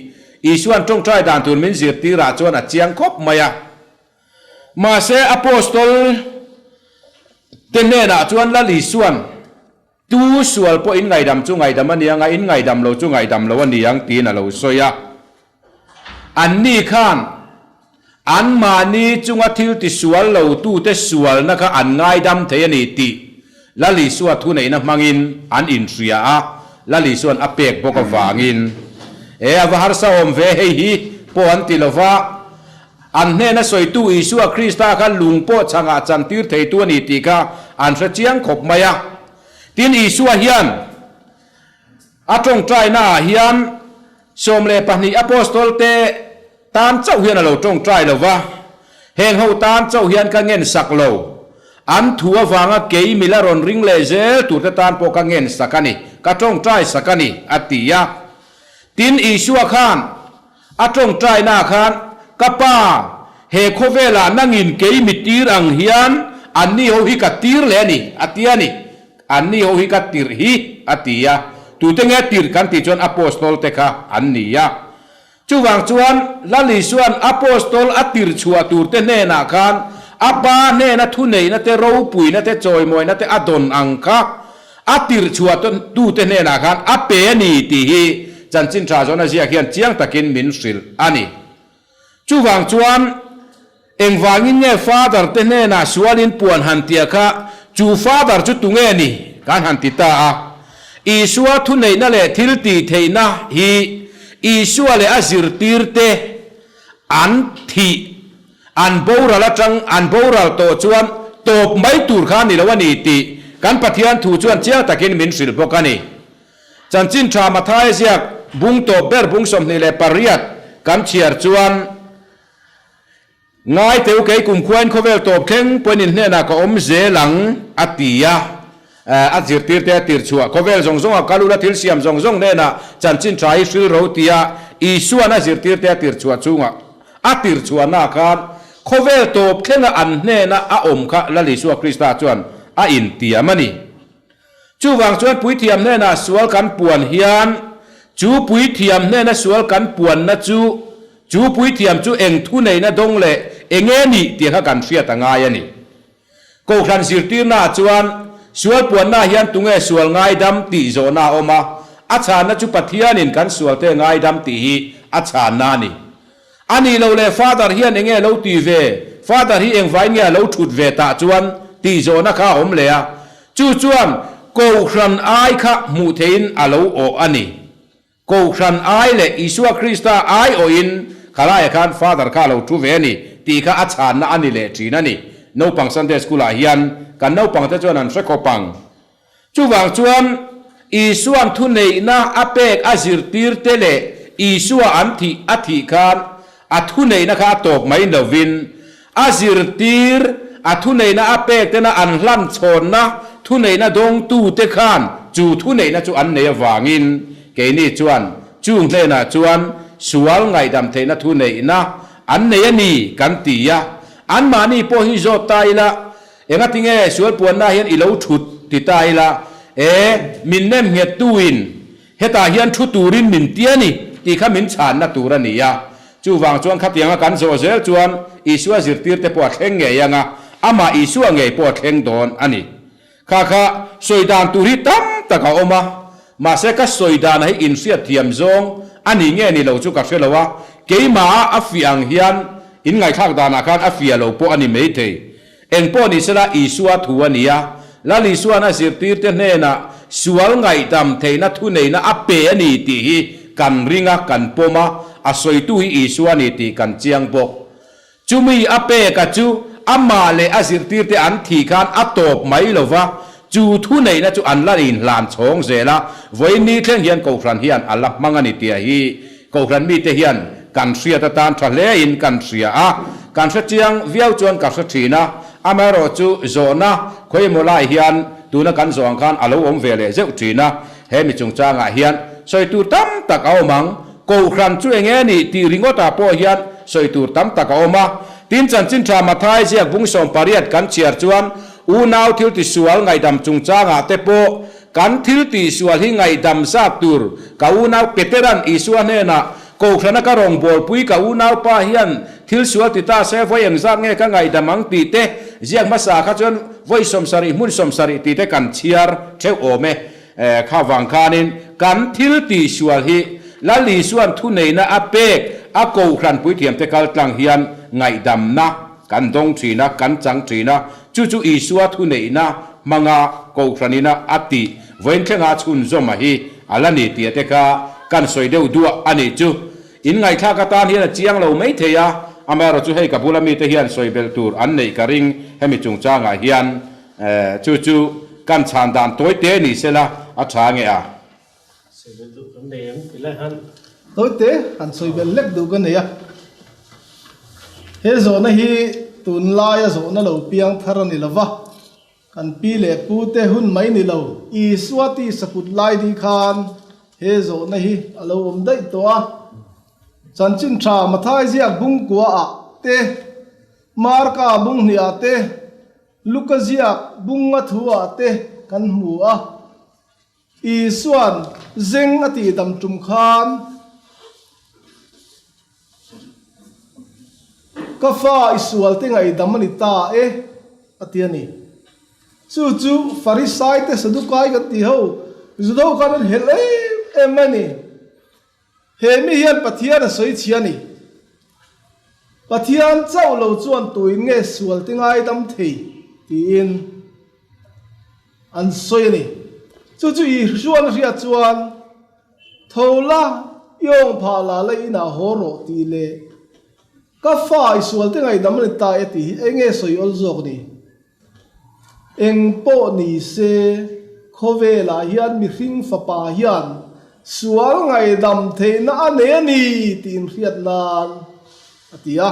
Isua'n tawngtai dan tur min zirtirah chuan a chiang khawp mai a. Mahse Apostol te hnenah chuan Lal Isua'n. Tu sual pawh in ngaidam chu ngaidam a ni ang a, in ngaidam lo chu ngaidam lo a ni ang tiin a lo sawi a. Anni khan anmahni chunga thil tisual lo tute sualna kha an ngaidam thei a ni tih Lal Isua thuneihna hmangin an inhria a, Lal Isua'n a pek bawk avangin. E, a va harsa awm ve hei hi pawh an ti lo va, an hnena sawitu Isua Krista kha lung pawh chhangah chantir theitu a ni tih kha an hre chiang khawp mai a. Tin, Isua hian a tawngtainaah hian 12 Apostol te tan chauh hian a lo tawngtai lo va, heng ho tan chauh hian ka ngen sak lo, an thu avanga kei mila rawn ring leh zel turte tan pawh ka ngen sak a ni, ka tawngtai sak a ni, a ti a. Tin, Isua khan a tawngtainaah khan, Ka Pa, he khawvelah nangin kei mi tir ang hian anni ho hi ka tir leh a ni, a ti a ni. Anni ho hi ka tirh hi, a ti a. Tute nge tirh kan tih chuan Apostol te kha an ni a. Chuvang chuan Lal Isua'n Apostol a tirh chhuah tur te hnenah khan a Pa hnena thuneihna te, ropuina te, chawimawina te a dawn ang kha a tirh chhuah tute hnenah khan a pe a ni tih hi Chanchin Tha Zawna ziak hian chiang takin min hrilh a ni. Chuvang chuan engvangin nge Father te hnenah sualin puan han tia kha chu Father chu tunge ni kan han ti ta a. Isua thuneihna leh thil tih theihna hi Isua leh a zirtirte an thih an boral atang an boral tawh chuan tawp mai tur kha a ni lo a ni tih kan Pathian thu chuan chiang takin min hrilh bawk a ni. Chanchin tha Mathaia ziak bung tawp ber bung 28 kan chhiar chuan, Ngai teu kei kumkhuain khawvel tawp thleng pawhin in hnenah ka awm zel ang, a ti a. A zirtirte a tir chhuah khawvel zawng zawnga kal ula thil siam zawng zawng hnenah chanchin tha hi hril ro tia Isua'n a zirtirte a tir chhuah chungah a tir chhuahnaah khan khawvel tawp thlenga an hnena a awm kha Lal Isua Krista chuan a intiam a ni. Chuvang chuan puithiam hnenah sual kan puan hian chu puithiam hnena sual kan puanna chu chu puithiam chu eng thuneihna dawng leh eng nge nih tih kha kan hriat a ngai a ni. Kohhran zirtirnaah chuan sual puannaah hian tunge sual ngaidam tih zawhna a awm a, a chhanna chu Pathianin kan sualte ngaidam tih hi a chhanna a ni. A nih loh leh Father hian enge lo ti ve, Father hi engvai nge a lo thut ve tah chuan tih zawhna kha a awm leh a, chu chuan Kohhran ai kha hmuh theihin a lo awh a ni. Kohhran ai leh Isua Krista ai awhin khalaiah khan Father kha a lo thu ve a ni tih kha a chhanna a ni leh thin a ni. Naupang Sunday School ah hian kan naupangte chuan an hre khawp ang. Chuvang chuan, Isua'n thuneihna a pek a zirtirte leh Isua an thih a thih khan a thuneihna kha a tawp mai lovin, a zirtir a thuneihna a pek tena an hlan chhawnna thuneihna dawngtute khan chu thuneihna chu an nei avangin keini chuan chung hnenah chuan sual ngaihdam theihna thuneihna an nei a ni kan ti a, anmahni pawh hi zawt ta ila Engatinge sual puanna hian i lo thut ti ta ila, e, min nem nghet tuin hetah hian thu turin min ti a ni tih kha min chhanna tur a ni a. Chuvang chuan khatianga kan zawh zel chuan Isua zirtirte pawh a thleng ngei ang a, amah Isua ngei pawh a thleng dawn a ni. Kha kha sawi dan tur hi tam tak a awm a, mahse ka sawi dana hi inhriat thiam zawng a ni nge ni lo chu ka hre lo a, keimaha a fiah ang hian inngaihthlak danah khan a fiah lo pawh a ni maithei. Engpawh ni sela Isua thu a ni a, Lal Isua'n a zirtirte hnenah sual ngaihdam theihna thuneihna a pe a ni tih hi kan ring a, kan pawm a, a sawitu hi Isua a ni tih kan chiang bawk. Chumi a peka chu amah leh a zirtirte an thih khan a tawp mai lo va, chu thuneihna chu an la inhlan chhawng zel a, vawiin ni thleng hian Kohhran hian a la hmang a ni tih hi Kohhran mite hian kan hriat atan tha hlein kan hria a, kan hre chiang viau chuan ka hre thin a, amaherawhchu zawhna khawimaw lai hian tuna kan zawh ang khan a lo awm ve leh zeuh thin a, he mi chungchangah hian sawi tur tam tak a awm ang. Kohhran chu eng nge nih tih ringawtah pawh hian sawi tur tam tak a awm a, tin chanchin tha Mathai ziak bung 80 kan chhiar chuan unau thil tisual ngaihdam chungchangah te pawh Kan thil tihsual hi ngaihdam zat tur ka unau Petera'n Isua hnenah, Kohhrana ka rawngbawlpui ka unaupa hian thil sual ti ta se vawi engzat nge ka ngaihdam ang tih te? Ziak hmasa kha chuan vawi 70 hmun 70 tih te kan chhiar theuh awm e. Kha vang khanin kan thil tihsual hi Lal Isuan thuneihna a pek a kohhran puithiamte kal tlang hian ngaihdamna kan dawng thin a, kan chang thin a, chu chu Isua thuneihna hmanga kohhranina a tih vawiin thlenga chhunzawma hi a la ni tih te kha kan sawi deuh duah a nih chu. In ngaihthlak atan hian a chiang lo mai thei a, amaherawhchu hei ka bula mite hian sawi belh tur an neih ka ring hemi chungchangah hian chu chu kan chhan dan tawi te ni sela a tha nge a. Sawi belh duh kan nei em ti lai han. Tawi te han sawi belh lek duh ka nei a. He zawhna hi tunlaia zawhna lo piang thar a ni lo va, Kan pi leh pu te hun mai ni lo, Isua ti sakut lai dih khan he zawhna hi a lo awm daih tawh a. Chanchin tha Mathai ziak bung kua ah te, Marka bung hnih ah te, Luka ziak bung a thu ah te kan hmu a. Isua'n zeng a tihdam tum khan, Ka fa i sualte ngaihdam a ni ta e, a ti a ni. Chu chu Farisai te Sadukai kan tih ho, Juda ho khan an helh em em mai a ni. He mi hian Pathian a sawi chhia a ni. Pathian chauh lo chuan tuin nge sualte ngaidam thei tiin an sawi a ni. Chu chu Isuan a hriat chuan, Tho la, i awng phah la la inah haw rawh tih leh Ka fa i sualte ngaidam a ni ta e tih hi eng nge sawi awl zawk ni? Eng pawh ni se, khawvelah hian mihring fapa hian sual ngaihdam theihna a nei a ni tih inhriat nan a ti a.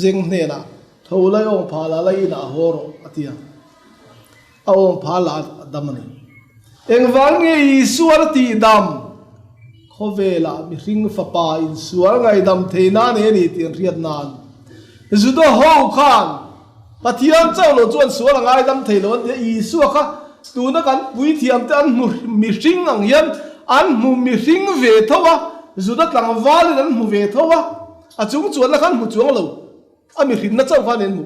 Zeng hnenah, Tho lai awng phah la, lai inah haw rawh, a ti a. A awng phah la a dam a ni. Engvang nge Isuan a tihdam? Khawvelah mihring fapa insual ngaihdam theihna a nei a ni tih an hriat nan Juda ho khan Pathian chauh lo chuan sual a ngaidam thei lo an ti a, Isua kha tuna kan puithiam te an hmu mihring ang hian an hmu mihring ve tho a, Juda tlangvalin an hmu ve tho a, a chung chuanna kha an hmu chuang lo, a mihrinna chauh kha an en hmu.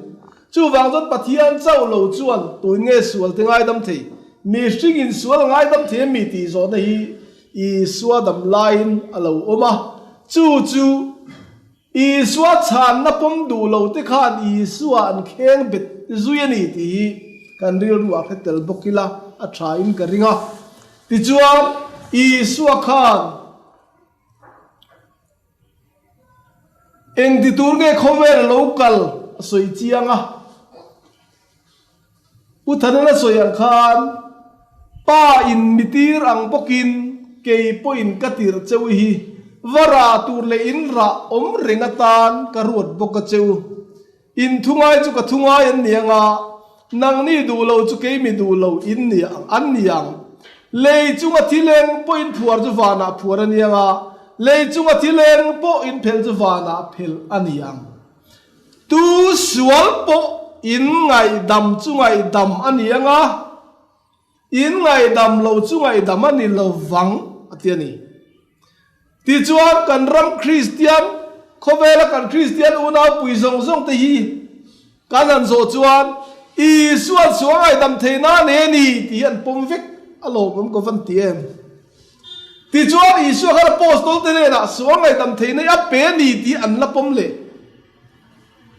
Chuvang chuan Pathian chauh lo chuan tuin nge sual te ngaidam thei? Mihring in sual a ngaidam thei em mi tih zawhna hi Isua dam laiin a lo awm a, chu chu Isua chhanna pawm duh lo te khan Isua an kheng bet zui a ni tih hi kan rilru ah hre tel bawk ila a tha in ka ring a. Tichuan Isua khan eng ti tur nge khawvel a lo kal a sawi chiang a. Pu Thanana sawi ang khan, Pa in mi tir ang bawkin kei pawhin ka tir cheu hi, va rah tur leh in rah awm reng atan ka ruat bawk a cheu. In thu ngai chu ka thu ngai an ni anga, nangni duh lo chu kei mi duh lo in ni ang an ni ang. Lei chunga thileng pawh in phuar chu vanah phuar a ni anga, lei chunga thileng pawh in phel chu vanah phel a ni ang. Tu sual pawh in ngaihdam chu ngaihdam a ni ang a, in ngaihdam lo chu ngaihdam a ni lo vang, a ti a ni. Tichuan, kan ram Kristian, khawvela kan Kristian unaupui zawng zawng te hi kan han zawh chuan, Isuan sual ngaihdam thei nan e ni tih hi an pawm vek a lawmawm ka van ti em? Tichuan, Isua khan apostol te hnenah sual ngaihdam theihna hi a pe a ni tih an la pawm leh.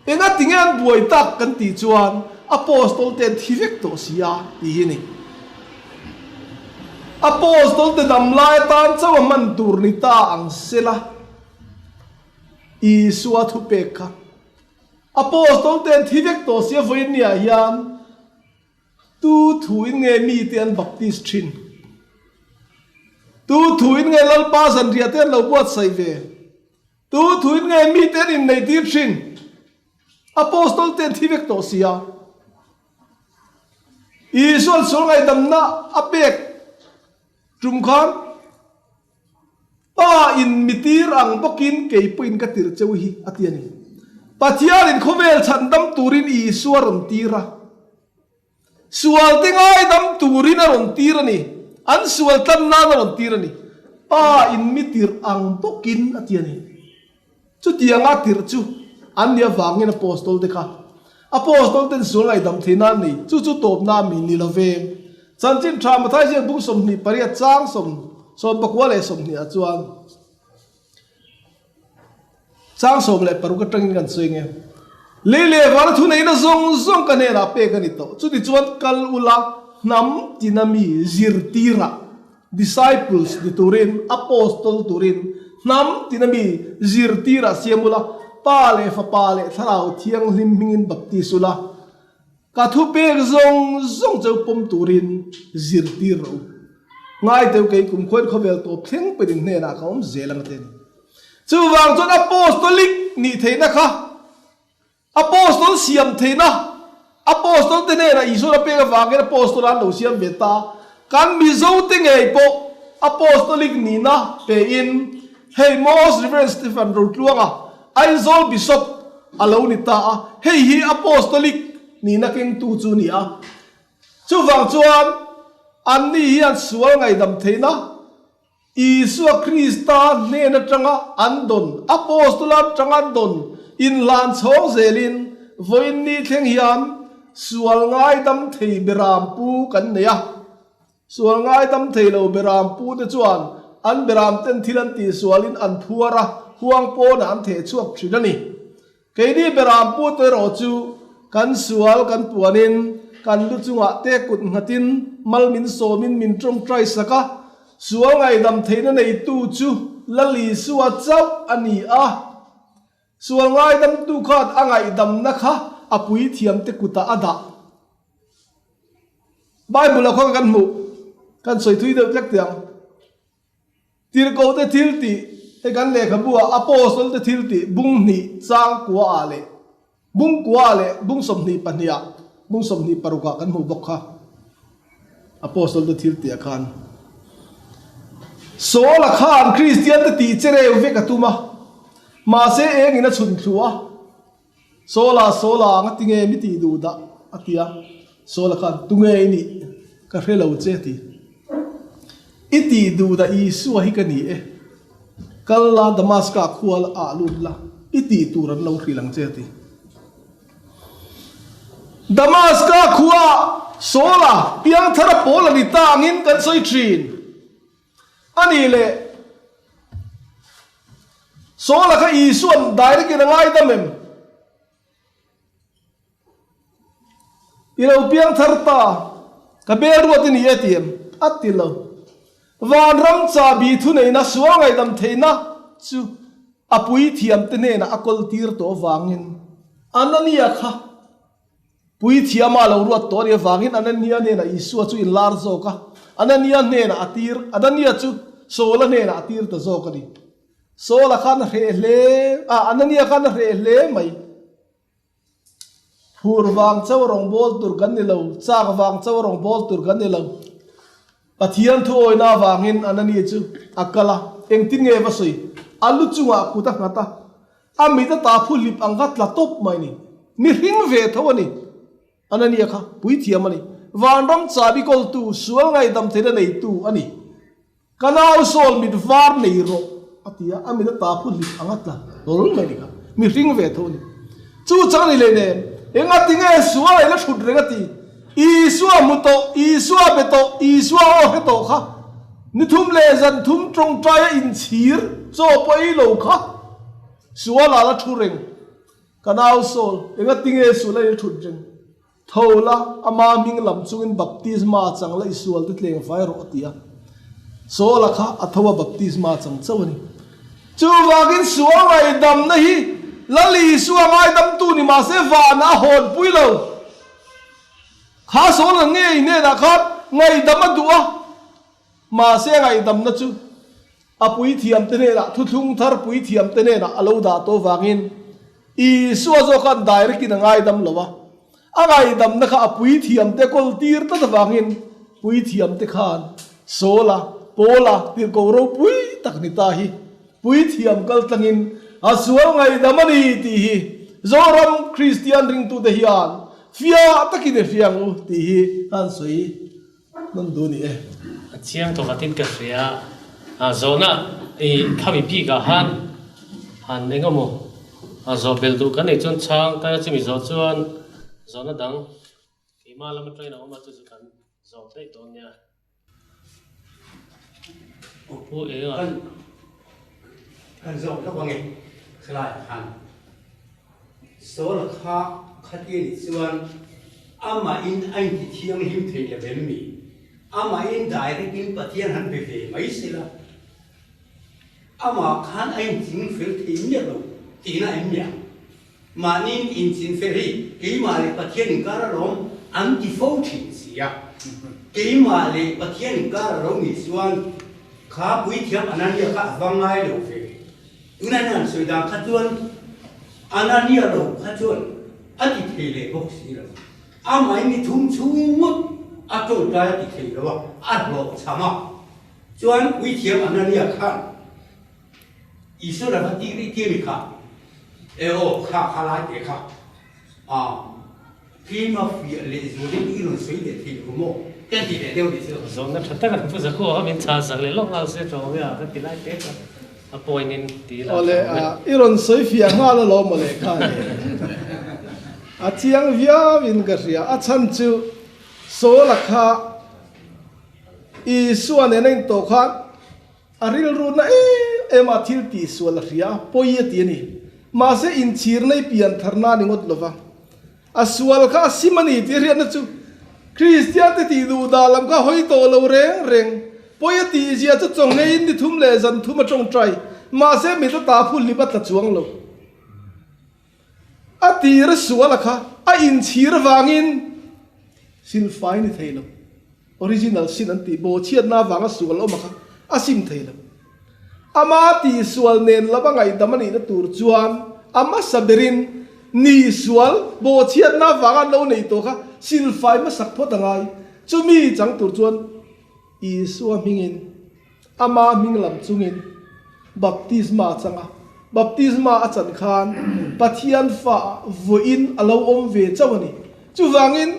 Enga tinge an buai tak kan tih chuan apostol te an thi vek tawh si a tih hi a ni. Apostol te dam lai atan chauh a hman tur ni ta ang sela Isua thupek kha apostol te an thi vek tawh si a vawiin niah hian Tu thuin nge mite an baptist thin? Tu thuin nge Lalpa zanriah te an lo buatsaih ve? Tu thuin nge mite an inneitir thin? Apostol te an thi vek tawh si a. Isua'n sual ngaihdamna a pek tum khan Pa in mi tir ang bawkin kei pawhin ka tir cheu hi, a ti a ni. Pathianin khawvel chhandam turin Isua rawn tir a. Sualte ngaidam turin a rawn tir a ni. An sual tlan nan a rawn tir a ni. Pa in mi tir ang bawkin, a ti a ni. Chutianga tirh chu an nih avangin Apostol te kha. Apostol ten sual ngaihdam theihna an nei, chu chu tawpna a mi ni lo ve. Chanchin tha Mathai ziak bung 28 chang 98 ah chuan chang 16 atangin kan sawi nge. Lei leh vana thu neihna zawng zawng ka hnenah pek a ni tawh. Chuti chuan kal ula hnam tina mi zirtirah, disciples, ni turin, apostol turin hnam tina mi zirtirah siam ula, Pa leh Fapa leh Thlarau Thianghlim hmingin baptis ula, ka thupek zawng zawng cheu pawm turin zirtir rawh u. Ngai teu kei kum khuain khawvel tawp thleng perin hnenah ka awm zel ang a ti a ni. Chuvang chuan apostolic nih theihna kha apostol siam theihna, apostol te hnenah Isua a pek avangin apostol an lo siam ve ta. Kan Mizo te ngei pawh apostolic nihna pein hei Most Reverend Stephen Rotluanga Aizawl Bishop a lo ni ta a, hei hi apostolic nihna kengtu chu a ni a. Chuvang chuan anni hian sual ngaihdam theihna Isua Krista hnen atanga an dawn, Apostol atanga an dawn inhlan chhawng zelin vawiin ni thleng hian sual ngaidam thei beram pu kan nei a. Sual ngaidam thei lo beram pu te chuan an beram ten thil an tihsualin an phuar a, huang pawnah an theh chhuak thin a ni. Keini beram pu te erawh chu kan sual kan puanin kan lu chungah te kut nghatin mal min sawmin min tawngtai sak a, sual ngaihdam theihna neitu chu Lal Isua chauh a ni a. Sual ngaidamtu khan a ngaihdamna kha a puithiamte kutah a dah. Bible-ah khaw kan hmuh, kan sawi thui deuh tlek teh ang. Tirhkohte thil tih, Hei kan lehkhabu ah Apostle te thil tih bung hnih chang kua ah leh bung kua ah leh bung 22 ah bung 26 ah kan hmuh bawk kha. Apostle te thil tih ah khan Saul-a khan Kristian te tih che reu vek a tum a, mahse engin a chhun thlu a, Saul-a Saul-a anga tinge mi tih duh dah a ti a, Saul-a khan tunge i nih ka hre lo che a ti. I tih duh dah Isua hi ka ni e, kal la Damaska khua ah lut la, i tih tur an lo hrilh ang che a ti. Damaska khua Saul-a piangthara pawl a ni ta angin kan sawi thin. A nih leh, Saul-a kha Isua'n direct in a ngaidam em? I lo piang thar ta, ka bel ruat i ni e ti em? A ti lo. Vanram chahbi thuneihna, sual ngaihdam theihna chu a puithiamte hnenah a kawl tir tawh avangin Anania kha Puithiama a lo ruat tawh a nih avangin Anania hnenah Isua chu inlar zawk a, Anania hnenah a tir, Anania chu Saula hnenah a tir ta zawk a ni. Saula khan a hreh hle, ah, Anania khan a hreh hle mai. Phur vang chauh a rawngbâwl tur kan ni lo, châk vang chauh a rawngbâwl tur kan ni lo. Pathian thu awina avangin Anania chu a kal a, engtin nge va sawi? A lu chungah kut a nghat a, A mit a ta phu hlip ang kha tla tawp mai ni. Mihring ve tho a ni. Anania kha puithiam a ni. Vanram chahbi kawltu, sual ngaihdam theihna neitu a ni. Ka nau Saul mit var nei rawh a ti a, a mit a ta phu hlip ang a tla hlawl mai ni kha. Mihring ve tho a ni. Chu chang a ni leh nen, engati nge sual a ila thut reng a ti. Isua hmu tawh, Isua be tawh, Isua aw hre tawh kha, ni thum leh zan thum tawngtaia inchhir chaw pawh ei lo kha, sual ah la thu reng, ka nau Saul, engati nge sual a ila thut reng? Tho la, ama hming lam chungin baptisma chang la i sual te tleng fai rawh a ti a. Saul-a kha a tho a baptisma chang chauh a ni. Chuvangin sual ngaihdamna hi Lal Isua ngaidamtu ni mahse vanah a hawnpui lo. Kha Saul-a ngei hnenah khan ngaihdam a duh a, mahse a ngaihdamna chu a puithiamte hnenah, thuthlung thar puithiamte hnenah a lo dah tawh vangin Isua zawk khan direct in a ngaidam lo a, a ngaihdamna kha a puithiamte kawl tir tlat avangin puithiamte khan Saul-a, Paul-a tirhkoh ropui tak ni ta hi puithiam kal tlangin a sual ngaihdam a ni tih hi Zoram Kristian ringtute hian fiah takin i hria ang u tih hi han sawi nawn duh a ni e. A chiang tawh khatin ka hria a, zawhna i khami bikah han han eng emaw a zawh belh duh kan nei chuan chhang ta chumi zawh chuan. Zawhna dang keimah lam atangin a awm a, chu chu kan zawh daih dawn nia. Pu Enga. Kan kan zawh hlauh ange khalai khan Saul kha khatia nih chuan amahin a inti thianghlim thei lo em mi? Amahin direct in Pathian han be ve mai sela amah khan a inching fel thei miah lo tihna em mi ang? Mahni inchinfel hi keimah leh Pathian inkar a lawm an ti fo thin si a. Keimah leh Pathian inkar a lo nih chuan kha puithiam Anania kha a va ngai lo ve. Tunah hian an sawi dan kha chuan Anania lo kha chuan a ti thei leh bawk si lo. Amahin ni thum chhung ngawt a tawngtai a ti thei lo a, a hlawhchham a. Chuan puithiam Anania khan Isua laka tih rih tir ni kha e aw kha kha lai te kha a tlem a fiah leh zualin i rawn sawi leh thei lo maw te an ti leh deuh ni chu. Zawhna tha tak an pu za khuah a min chah sak leh lawk nghal se tawng e a ka ti lai te kha a point in ti la Awle a i rawn sawi fiah nghal alawm mawle kha ni a chiang viau in ka hria a chhan chu Saul-a kha Isua nen a intawh khan A rilru na em em a thil tih sual a hria a, pawi a ti a ni. Mahse inchhir nei pian thar na a ni ngawt lo va. A sual kha a sim a ni tih hriatna chu Kristian te tih duh dah lam kha hawi tawh lo reng reng. Pawi a tih zia chu chaw ngeiin ni thum leh zan thum a tawngtai. Mahse mit a ta phul hlip a tla chuang lo. A tir sual a kha a inchhir vangin silfai ni thei lo. Original sin an tih bawhchhiatna avanga sual awm a kha a sim thei lo. Ama tihsual nen lama ngaihdam a nihna tur chuan a hmasa berin nihsual bawhchhiatna avanga an lo neih tawh kha silfai hmasak phawt a ngai. Chumi chang tur chuan Isua hmingin ama hming lam chungin baptisma a chang a. Baptisma a chan khan Pathian fa vawiin a lo awm ve chauh a ni. Chuvangin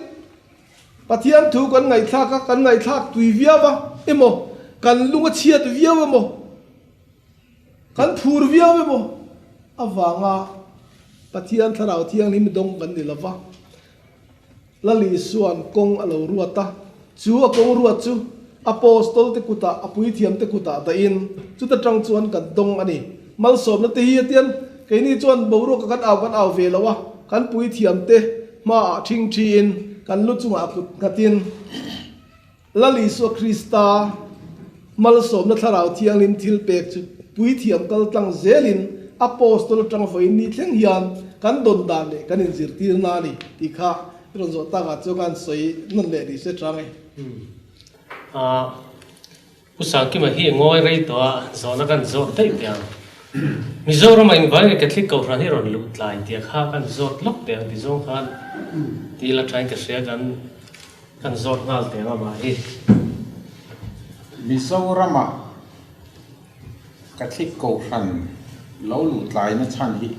Pathian thu kan ngaihthlak a, kan ngaihthlak tui viau a emaw, kan lung a chhiat viau emaw, kan phur viau emaw avanga Pathian Thlarau Thianghlim dawng kan ni lova. Lal Isua'n kawng a lo ruat a, chu a kawng ruat chu Apostol te kutah, a puithiam te kutah dahin chuta tang chuan kan dawng a ni. Malsawmna te hi atian keini chuan boruaka kan au kan au ve lo a, kan puithiam te hmaah ṭhingṭhiin kan lu chungah kut nghatin Lal Isua Krista malsawmna Thlarau Thianghlim thil pek chu puithiam kal tlang zelin Apostol atang vawiin ni thleng hian kan dawn dan leh kan inzirtirna a ni tih kha i rawn zawh takah chuan ka han sawi nawn leh ni se chang e. Pu Sangkima hi ngawi rei tawh a, zawhna kan zawt daih teh ang. Mizoram ah engvang nge Catholic Kohhran hi rawn luh tlai tih kha kan zawt lawk teh ang ti zawng khan ti la thain ka hria kan kan zawt nghal teh ang amah hi. Mizoram ah Catholic Kohhran lo luh tlaina chhan hi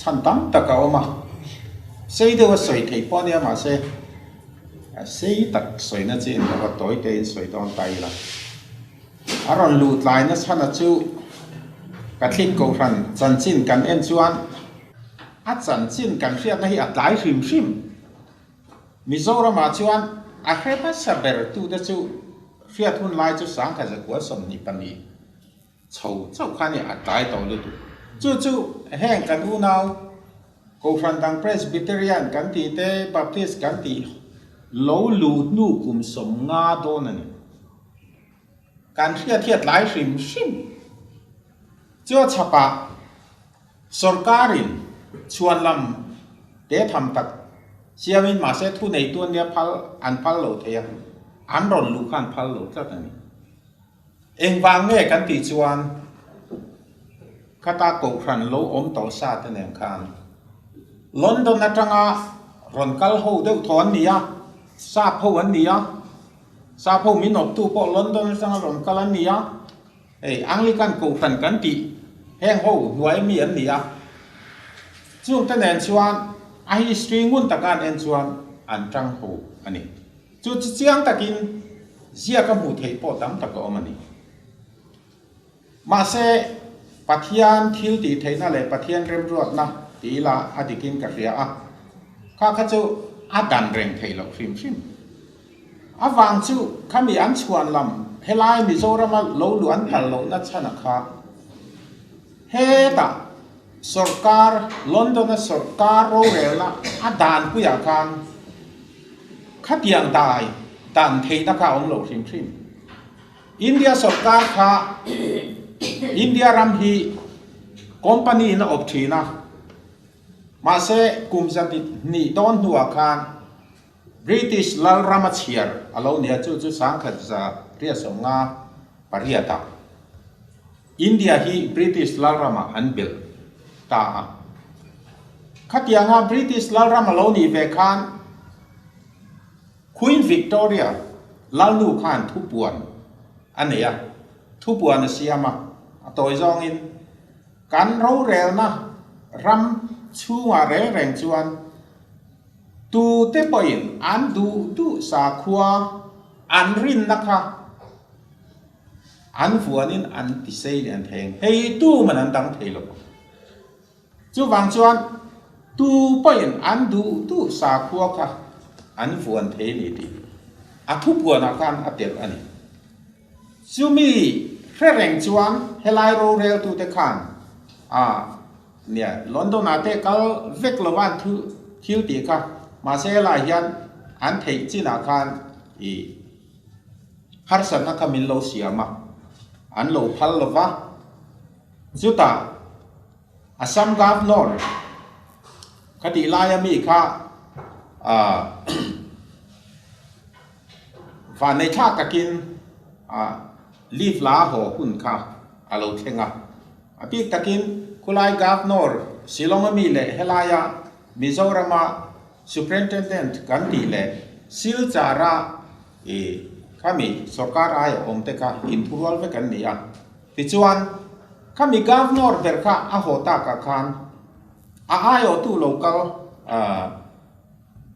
chhan tam tak a awm a, sei deuh a sawi theih pawh ania mahse A sei tak sawina chi in lova tawi te in sawi dawn ta ila. A rawn luh tlaina chhana chu Catholic Kohhran chanchin kan en chuan a chanchin kan hriatna hi a tlai hrim hrim. Mizoramah chuan a hre hmasa ber tute chu hriat hun lai chu sangkhat zakua 22 chho chauh kha nia a tlai tawh lutuk. Chu chu heng kan unau Kohhran dang Presbyterian kan tih te Baptist kan tih lo luh hnu kum 50 dawn a ni. Kan hriat hi a tlai hrim hrim. Chu a chhapah sawrkarin chhuan lam te tham tak siamin mahse thuneitu an nia phal an phal lo thei a, an rawn luh kha an phal lo tlat a ni. Engvang nge kan tih chuan khata kohhran lo awm tawh sa te nen khan London atanga rawn kal ho deuh thaw an ni a, sap ho an ni a, sap ho min awptu pawh London atanga rawn kal an ni a, hei Anglican kohhran kan tih heng ho hnuai mi an ni a, chung te nen chuan a history ngun taka an en chuan an tang ho a ni. Chu chi chiang takin ziak a hmuh theih pawh tam tak a awm a ni. Mahse, Pathian thil tih theihna leh Pathian remruatna ti ila a dikin ka hria a. Kha kha chu a dan reng theih loh hrim hrim. A vang chu khami an chhuan lam helai Mizorama lo luh an phal lohna chhan a kha. Hetah sorkar, London-a sorkar rorelna a danpuiah khan khatiang dai dan theihna kha a awm lo hrim hrim. India sorkar kha India ram hi company in a awp thin a, mahse kum zati hnih dawn hnuah khan British lal ram a chhiar a lo nia, chu chu sangkhat za riasawmnga pariat ah India hi British lal ramah an belh ta a. Khatianga British lal ram a lo nih ve khan Queen Victoria lalnu khan thupuan a nei a, thupuan a siam a, a tawi zawngin kan rorelna ram chhungah reng reng chuan tute pawhin an duh duh sakhua an rinna kha an vuanin an tisei leh an theng hei tu man an dang thei lo. Chuvang chuan tu pawhin an duh duh sakhua kha an vuan thei a ni tih a thupuanah khan a telh a ni. Chumi hre reng chuan helai roreltute khan a nia London-ah te kal vek lova an thu thil tih kha mahse helai hian an theih chinah khan i harsatna kha min lo siam a, an lo phal lova. Chutah Assam Governor kha tih laia mi kha vanneih thlak takin leave la haw hun kha a lo thleng a. A bik takin khulai Governor Shillong a mi leh helaia Mizorama Superintendent kan tih leh Silchara khami sorkar aia awm te kha inthurual vek an ni a. Tichuan, khami Governor ber kha a haw takah khan a aiawhtu lo kal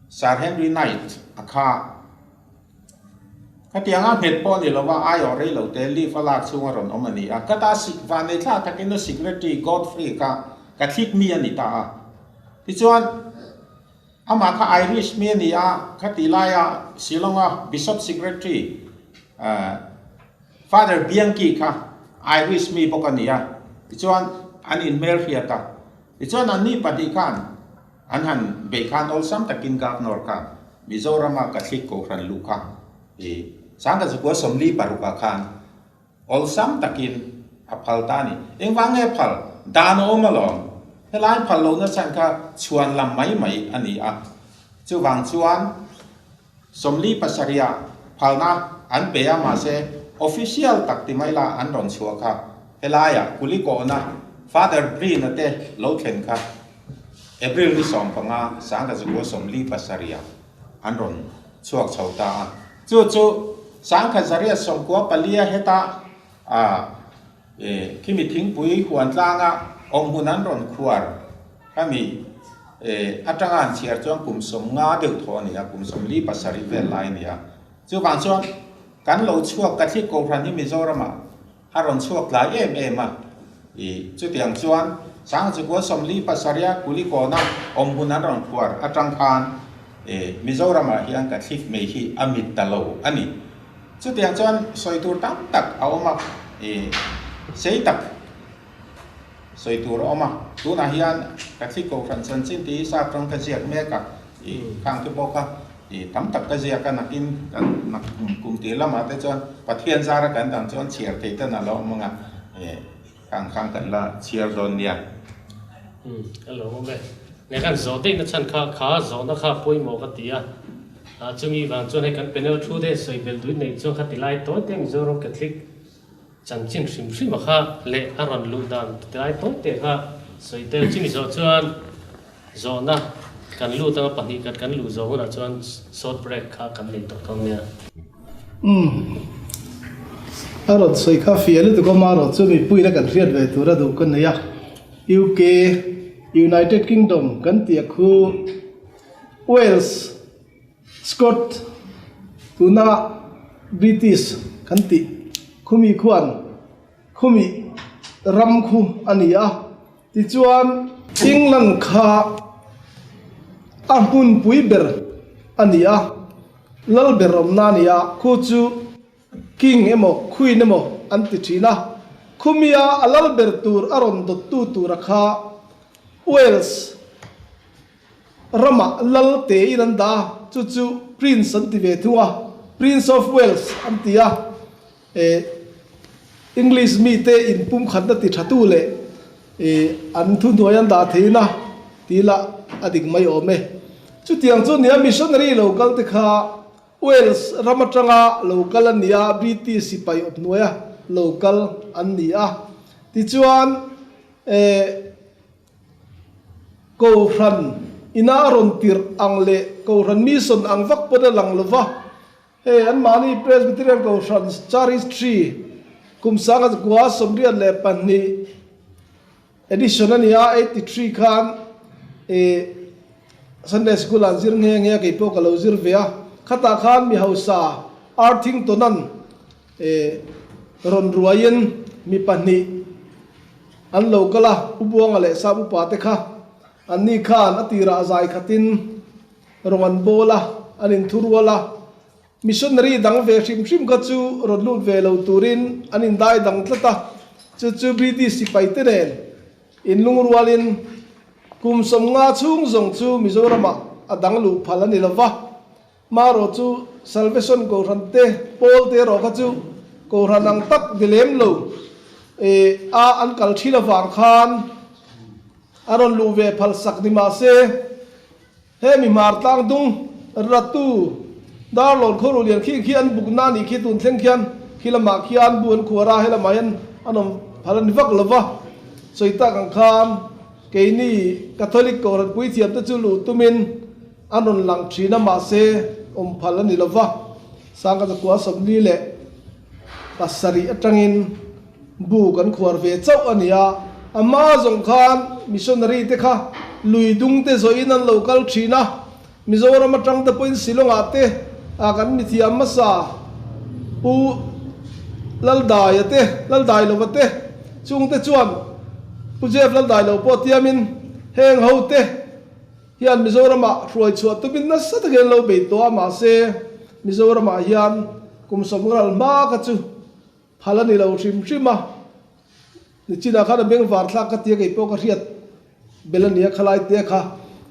Sir Henry Knight a kha khatianga nghet pawh a ni lova aiawh rei lo te leave a lak chhung a rawn awm a ni a. Ka ta vanei thla takin a Secretary Godfrey kha ka thlik mi a ni ta a. Tichuan, amah kha Irish mi a ni a, khati laia Shillong-a Bishop Secretary Father Bianchi kha Irish mi bawk a ni a, tichuan an inhmel hriat a. Tichuan anni pahnih khan an han beih khan awlsam takin Governor khan Mizorama Catholic Kohhran luh kha i Sangkazukua 46 ah khan awlsam takin a phal ta a ni. Engvang nge phal? Dan a awm alawm. Helai phal lohna chhan kha chhuan lam mai mai a ni a. Chuvang chuan 47 ah phalna an pe a, mahse official tak ti mai la an rawn chhuah kha helaiah Kulikawhna Father Breen-a te lo thlen kha April ni 15 Sangkazukua 47 ah an rawn chhuak chho ta a. Chu chu 1994 a heta khimi thingpui huan tlanga awm hun an rawn khuar khami atanga an chhiar chuan kum 50 deuh thaw a ni a, kum 47 vel lai a ni a. Chuvang chuan kan lo chhuak Catholic Kohhran hi Mizoramah a rawn chhuak tlai em em a, chutiang chuan Sangchukua 47 a Kulikawna awm hun an rawn khuar atang khan Mizoramah hian Catholic mei hi a mit ta lo a ni. Chutiang chuan sawi tur tam tak a awm a, sei tak sawi tur a awm a. Tunah hian Catholic Kohhran chanchin tih hi sap tawng ka ziak mek a, khang te pawh kha tam tak ka ziak a, nakin kan nak kum tir lamah te chuan Pathian zara kan dang chuan chhiar theih ten a lo awm ang a, khang khang kan la chhiar dawn nia. Ka lo awm e. Nge kan zawh daih na chhan kha kha zawhna kha pawimawh ka ti a. Chumi vang chuan hei kan panel thu te sawi belh duit nei chuan kha ti lai tawi te Mizoram Catholic chanchin hrim hrim a kha leh a rawn luh dan ti lai tawi te kha sawi tel. Chumi zawh chuan zawhna kan lut anga pahnih khat kan luh zawh hunah chuan short break kha kan nei tawh thawm nia. Umm. A rawn sawi kha fiah lutuk a marawh chu mipuiin a kan hriat ve tur a duh ka nei a. UK, United Kingdom kan tih a khu Wales, Scot, tuna British kan tih khumi khuan khumi ram khu a ni a. Tichuan England kha. A hmunpui ber a ni a, lal ber awmna a ni a, khu chu King emaw Queen emaw an ti thin a, khumia a lal ber tur a rawn dawttu tura kha Wales ramah lal tein an dah a, chu chu Prince an ti ve thung a, Prince of Wales an ti a, eh English mite inpumkhatna ti thatu leh eh an thuhnuai an dah thein a ti ila a dik mai awm e. Chutiang chu nia missionary lo kal te kha Wales ram atanga lo kal an ni a, British sipai awp hnuaia lo kal an ni a. Tichuan, eh, Kohhran ina a rawn tirh ang leh Kohhran mission ang vak pawn a lang lo va. Hei, anmahni Presbyterian Kohhran Church History kum sanga 1982 Edition a ni a, 83 khan eh Sunday School ah an zir nghe nghe a, kei pawh ka lo zir ve a. Khatah khan mi hausa Arthington-a'n eh rawn ruaiin mi pahnih an lo kal a, Pu Buanga leh Sap upa te kha. Anni khan a tirah zai khatin rawng an bawl a, an inthurual a. Missionary dang ve hrim hrim kha chu rawn lut ve lo turin an indai dang tlat a, chu chu British sipai te nen inlungrualin kum 50 chhung zawng chu Mizoramah a dang luh phal a ni lo va. Marawh chu Salvation Kohhran te pawl te erawh kha chu Kohhran ang tak ni lem lo a an kal thin avang khan a rawn luh ve phal sak ni mah se, He mi hmar tlang dung ratu Darlawn khaw ruhlian khi khi an bukna a nih khi tun thleng khian khi lamah khian bu an khuar a, he lamah hian an awm phal a ni vak lo va. Sawi tak ang khan keini Catholic Kohhran puithiam te chu luh tumin an rawn lang thin a mahse awm phal a ni lo va. Sangha zakua 47 atangin Bu kan khuar ve chauh a ni a, a hma zawng khan missionary te kha lui dung te zawhin an lo kal thin a, Mizoram atang te pawhin Shillong-ah te ah kan mithiam hmasa Pu Laldaia te, Laldailova te chung te chuan Pu Jeff Laldailo pawh tiamin heng ho te hian Mizoramah hruai chhuah tumin nasa takin an lo bei tawh a, mahse Mizoramah hian kum 50 ral hma kha chu Phal a ni lo hrim hrim a, nichinah khan a bengvar thlak ka tia kei pawh ka hriat bel a nia khalai te kha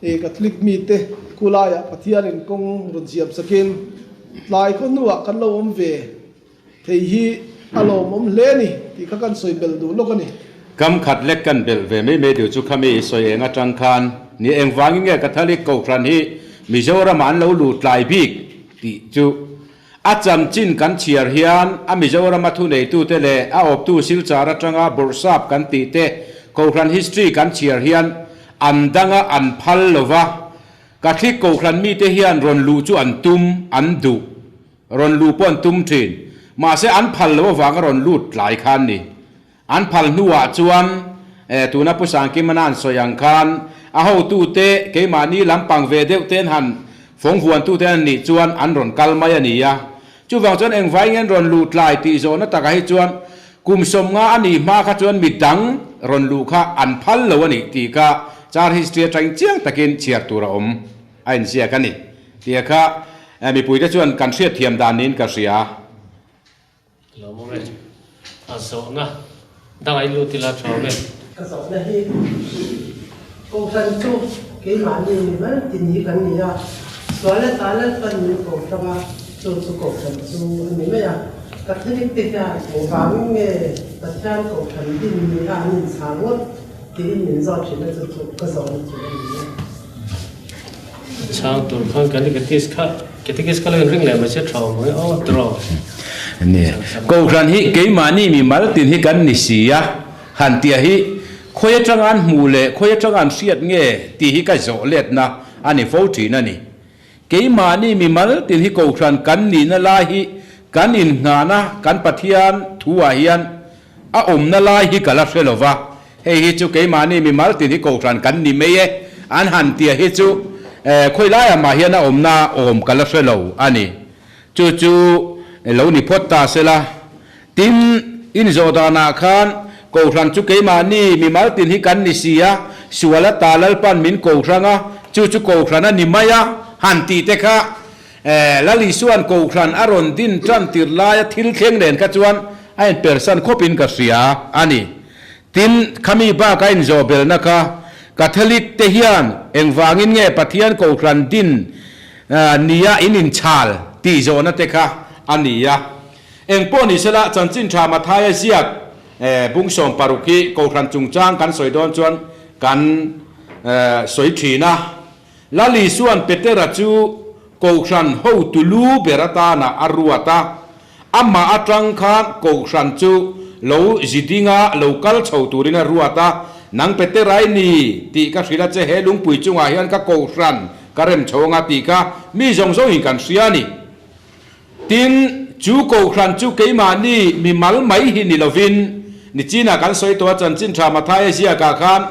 e Catholic mite khulaiah Pathianin kawng rawn siam sakin tlai khaw hnuah kan lo awm ve thei hi a lawmawm hle a ni tih kha kan sawi bel duh lawk a ni. Kam khat lek kan belh ve mai mai duh chu khami i sawi eng atang khan ni engvangin nge Catholic Kohhran hi Mizoramah an lo luh tlai bik tih chu A chanchin kan chhiar hian a Mizorama thuneitute leh a awptu Silchar atanga Bawrhsap kan tih te Kohhran history kan chhiar hian an danga an phal lo va, Catholic Kohhran mite hian rawn luh chu an tum, an duh. Rawn luh pawh an tum thin. Mahse an phal lo avanga rawn lut tlai kha an ni. An phal hnuah chuan tuna Pu Sangkimana an sawi ang khan a hotute keimahni lampang ve deuh ten han fawng vuantute an nih chuan an rawn kal mai a ni a. Chuvang chuan engvai nge an rawn luh tlai tih zawhna takah hi chuan kum 50 a nih hma kha chuan midang rawn luh kha an phal lo a nih tih kha Char history atangin chiang takin chhiar tur a awm a inziak a ni tih kha mipuite chuan kan hriatthiam dan niin ka hria. Lo maw e, a zawhna dang a inlut ila tha awm e. Ka zawhna hi Kohhran chu keimahni mi mal tin hi kan ni a, sual ata Lalpan min ko hrang a, chu chu Kohhran chu a ni mai a. Catholic te hian engvangin nge Pathian Kohhran din ni a an inchhal ngawt tiin min zawt thin a, chu chu ka zawhna chu a ni e. Chhang tur khan kan catechies kha catechies kha lo inring leh mai se tha awm ang aw tiraw. Ni. Kohhran hi keimahni mi mal tin hi kan ni si a, han tia hi khawi atanga an hmuh leh khawi atanga an hriat nge tih hi ka zawh letna a ni fo thin a ni. Keimahni mi mal tin hi Kohhran kan nihna lai hi kan innghahna kan Pathian thuah hian A awmna lai hi ka la hre lo va, hei hi chu keimahni mimal tin hi Kohhran kan ni mai e, an han tia hi chu khawi laiah mah hian a awmna awm ka la hre lo a ni. Chu chu lo ni phawt ta se la. Tin, inzawh danah khan Kohhran chu keimahni mimal tin hi kan ni si a, sual ata Lalpan min ko hrang a, chu chu Kohhran a ni mai a, han tih te kha Lal Isua'n Kohhran a rawn din tan tir laia thil thleng nen kha chuan a inpersan khawpin ka hria a ni. Tin, khami bak a inzawhbelna kha Catholic te hian engvangin nge Pathian Kohhran din nia in inchhal tih zawhna te kha a ni a. Engpawh ni sela, Chanchin Tha Mathaia ziak bung 60 hi Kohhran chungchang kan sawi dawn chuan kan sawi thin a. Lal Isua'n Petera chu Kohhran hotu lu ber atana a ruat a, amah atang khan Kohhran chu lo zi dinga lo kal chho turin a ruat a, Nang Petera i ni tih ka hrilh a che, he lungpui chungah hian ka Kohhran ka rem chho anga tih kha mi zawng zawngin kan hria a ni. Tin, chu Kohhran chu keimahni mimal mai hi ni lovin, nichinah kan sawi tawh a chanchin tha Mathaia ziakah khan,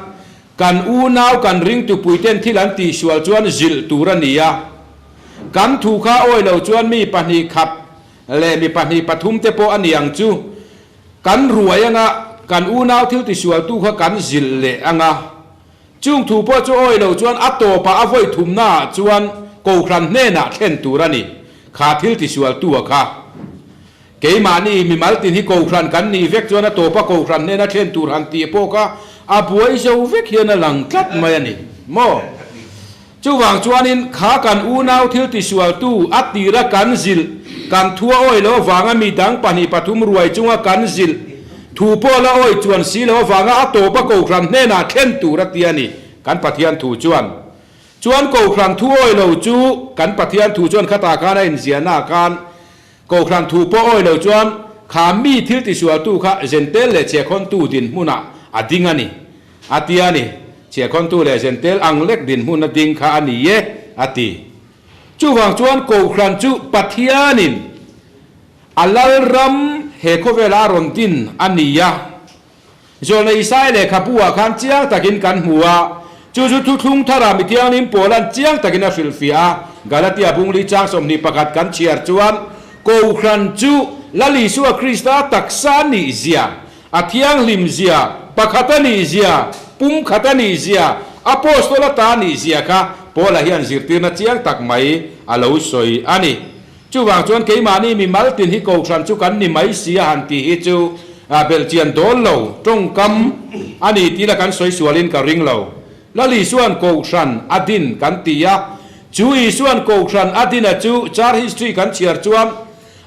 Kan unau kan ringtupuiten thil an tihsual chuan zilh tur a ni a. Kan thu kha awi lo chuan mi pahnih khat leh mi pahnih pathum te pawh a ni ang chu. Kan ruai anga kan unau thil tisualtu kha kan zilh leh anga. Chung thu pawh chu awi lo chuan a tawpah a vawi thumnaah chuan Kohhran hnenah thlen tur a ni. Kha thil tisualtu a kha. Keimahni mimal tin hi Kohhran kan nih vek chuan a tawpa Kohhran hnena thlen tur han tih pawh kha a buai zo vek hian a lang tlat mai a ni maw? Chuvang chuanin kha kan unau thil tisualtu a tira kan zilh, kan thu a awi lo avanga mi dang pahnih pathum ruai chunga kan zilh thu pawh la awi chuan si lo avanga a tawpa Kohhran hnenah thlen tur a ti a ni kan Pathian thu chuan. Chuan Kohhran thu awi lo chu kan Pathian thu chuan khatah khan a inziahnaah khan Kohhran thu pawh awi lo chuan kha mi thil tisualtu kha Zentel leh chhiahkhawntu dinhmunah a ding a ni, a ti a ni. Chhiahkhawntu leh Zentel ang lek dinhmun a ding kha a ni e, a ti. Chuvang chuan Kohhran chu Pathianin a Lalram he khawvela a rawn din a ni a. Zawlna Isaiah lehkhabu ah khan chiang takin kan hmu a, chu chu Thuthlung Thara mi thianghlim Paula'n chiang takin a hrilhfiah a. Galatia bungli chang 21 kan chhiar chuan, Kohhran chu Lal Isua Krista taksa a nih zia, a thianghlim zia, pakhat a nih zia, pumkhat a nih zia, Apostol ata a nih zia kha Paula hian zirtirna chiang tak mai a lo sawi a ni. Chuvang chuan keimahni mi maltin hi Kohhran chu kan ni mai si a han tih hi chu belhchian dawl lo, tawngkam a ni tih la kan sawi sualin ka ring lo. Lal Isua'n Kohhran a din kan ti a, chu Isua'n Kohhran a dina chu char history kan chhiar chuan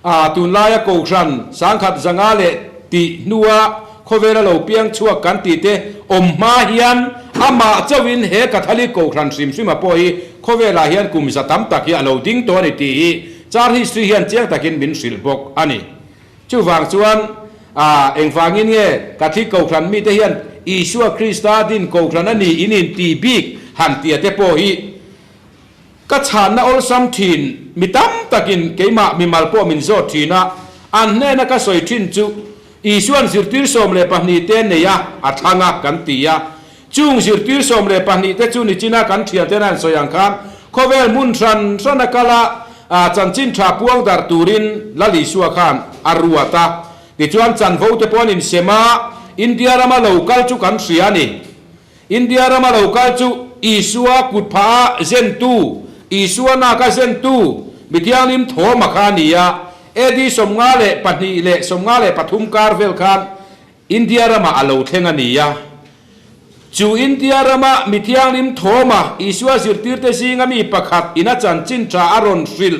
tunlaia Kohhran sangkhat zanga leh tih hnua khawvela lo piang chhuak kan tih te awm hma hian amah chauhin he Catholic Kohhran hrim hrima pawh hi Khawvelah hian kum za tam tak hi a lo ding tawh a ni tih hi char history hian chiang takin min hrilh bawk a ni. Chuvang chuan engvangin nge Catholic Kohhran mite hian Isua Krista din Kohhran a ni in inti bik han tia te pawh hi ka chhanna awlsam thin mi tam takin keimah mimal pawh min zawt thin a, an hnena ka sawi thin chu Isua'n zirtir 12 te nei a, a thlang a kan ti a. Chung zirtir 12 te chu nichina kan thianten an sawi ang khan khawvel hmun hran hran a kal a, chanchin tha puang darh turin Lal Isua khan a ruat a. Tichuan chanvo te pawh an insem a, India rama lo kal chu kan hria a ni. India rama lo kal chu Isua kut phah a zentu, Isua nak a zentu, mi thianghlim thawm a kha a ni a. AD 52 leh 53 kar vel khan India ramah a lo thleng a ni a. Chu India rama mi thianghlim thawma Isua zirtirte zinga mi pakhat ina chanchin tha a rawn hrilh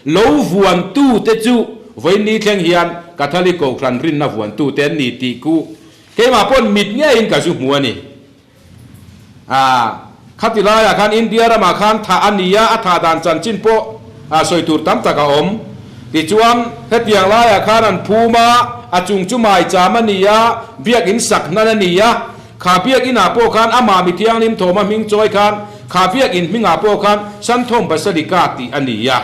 lo vuantute chu vawiin thleng hian Catholic Kohhran rinna vuantute an ni tih ku keimah pawn mit ngeiin ka zu hmu a ni. A, khati laiah khan India ramah khan thah a ni a, a thah dan chanchin pawh sawi tur tam tak a awm. Tichuan, hetiang laiah khan an phum a, a chung chu maicham a ni a, biakin sak hnan a ni a. Kha biakinah pawh khan amah mi thianghlim thawma hming chawi khan kha biakin hmingah pawh khan Santhawm Basilica tih a ni a.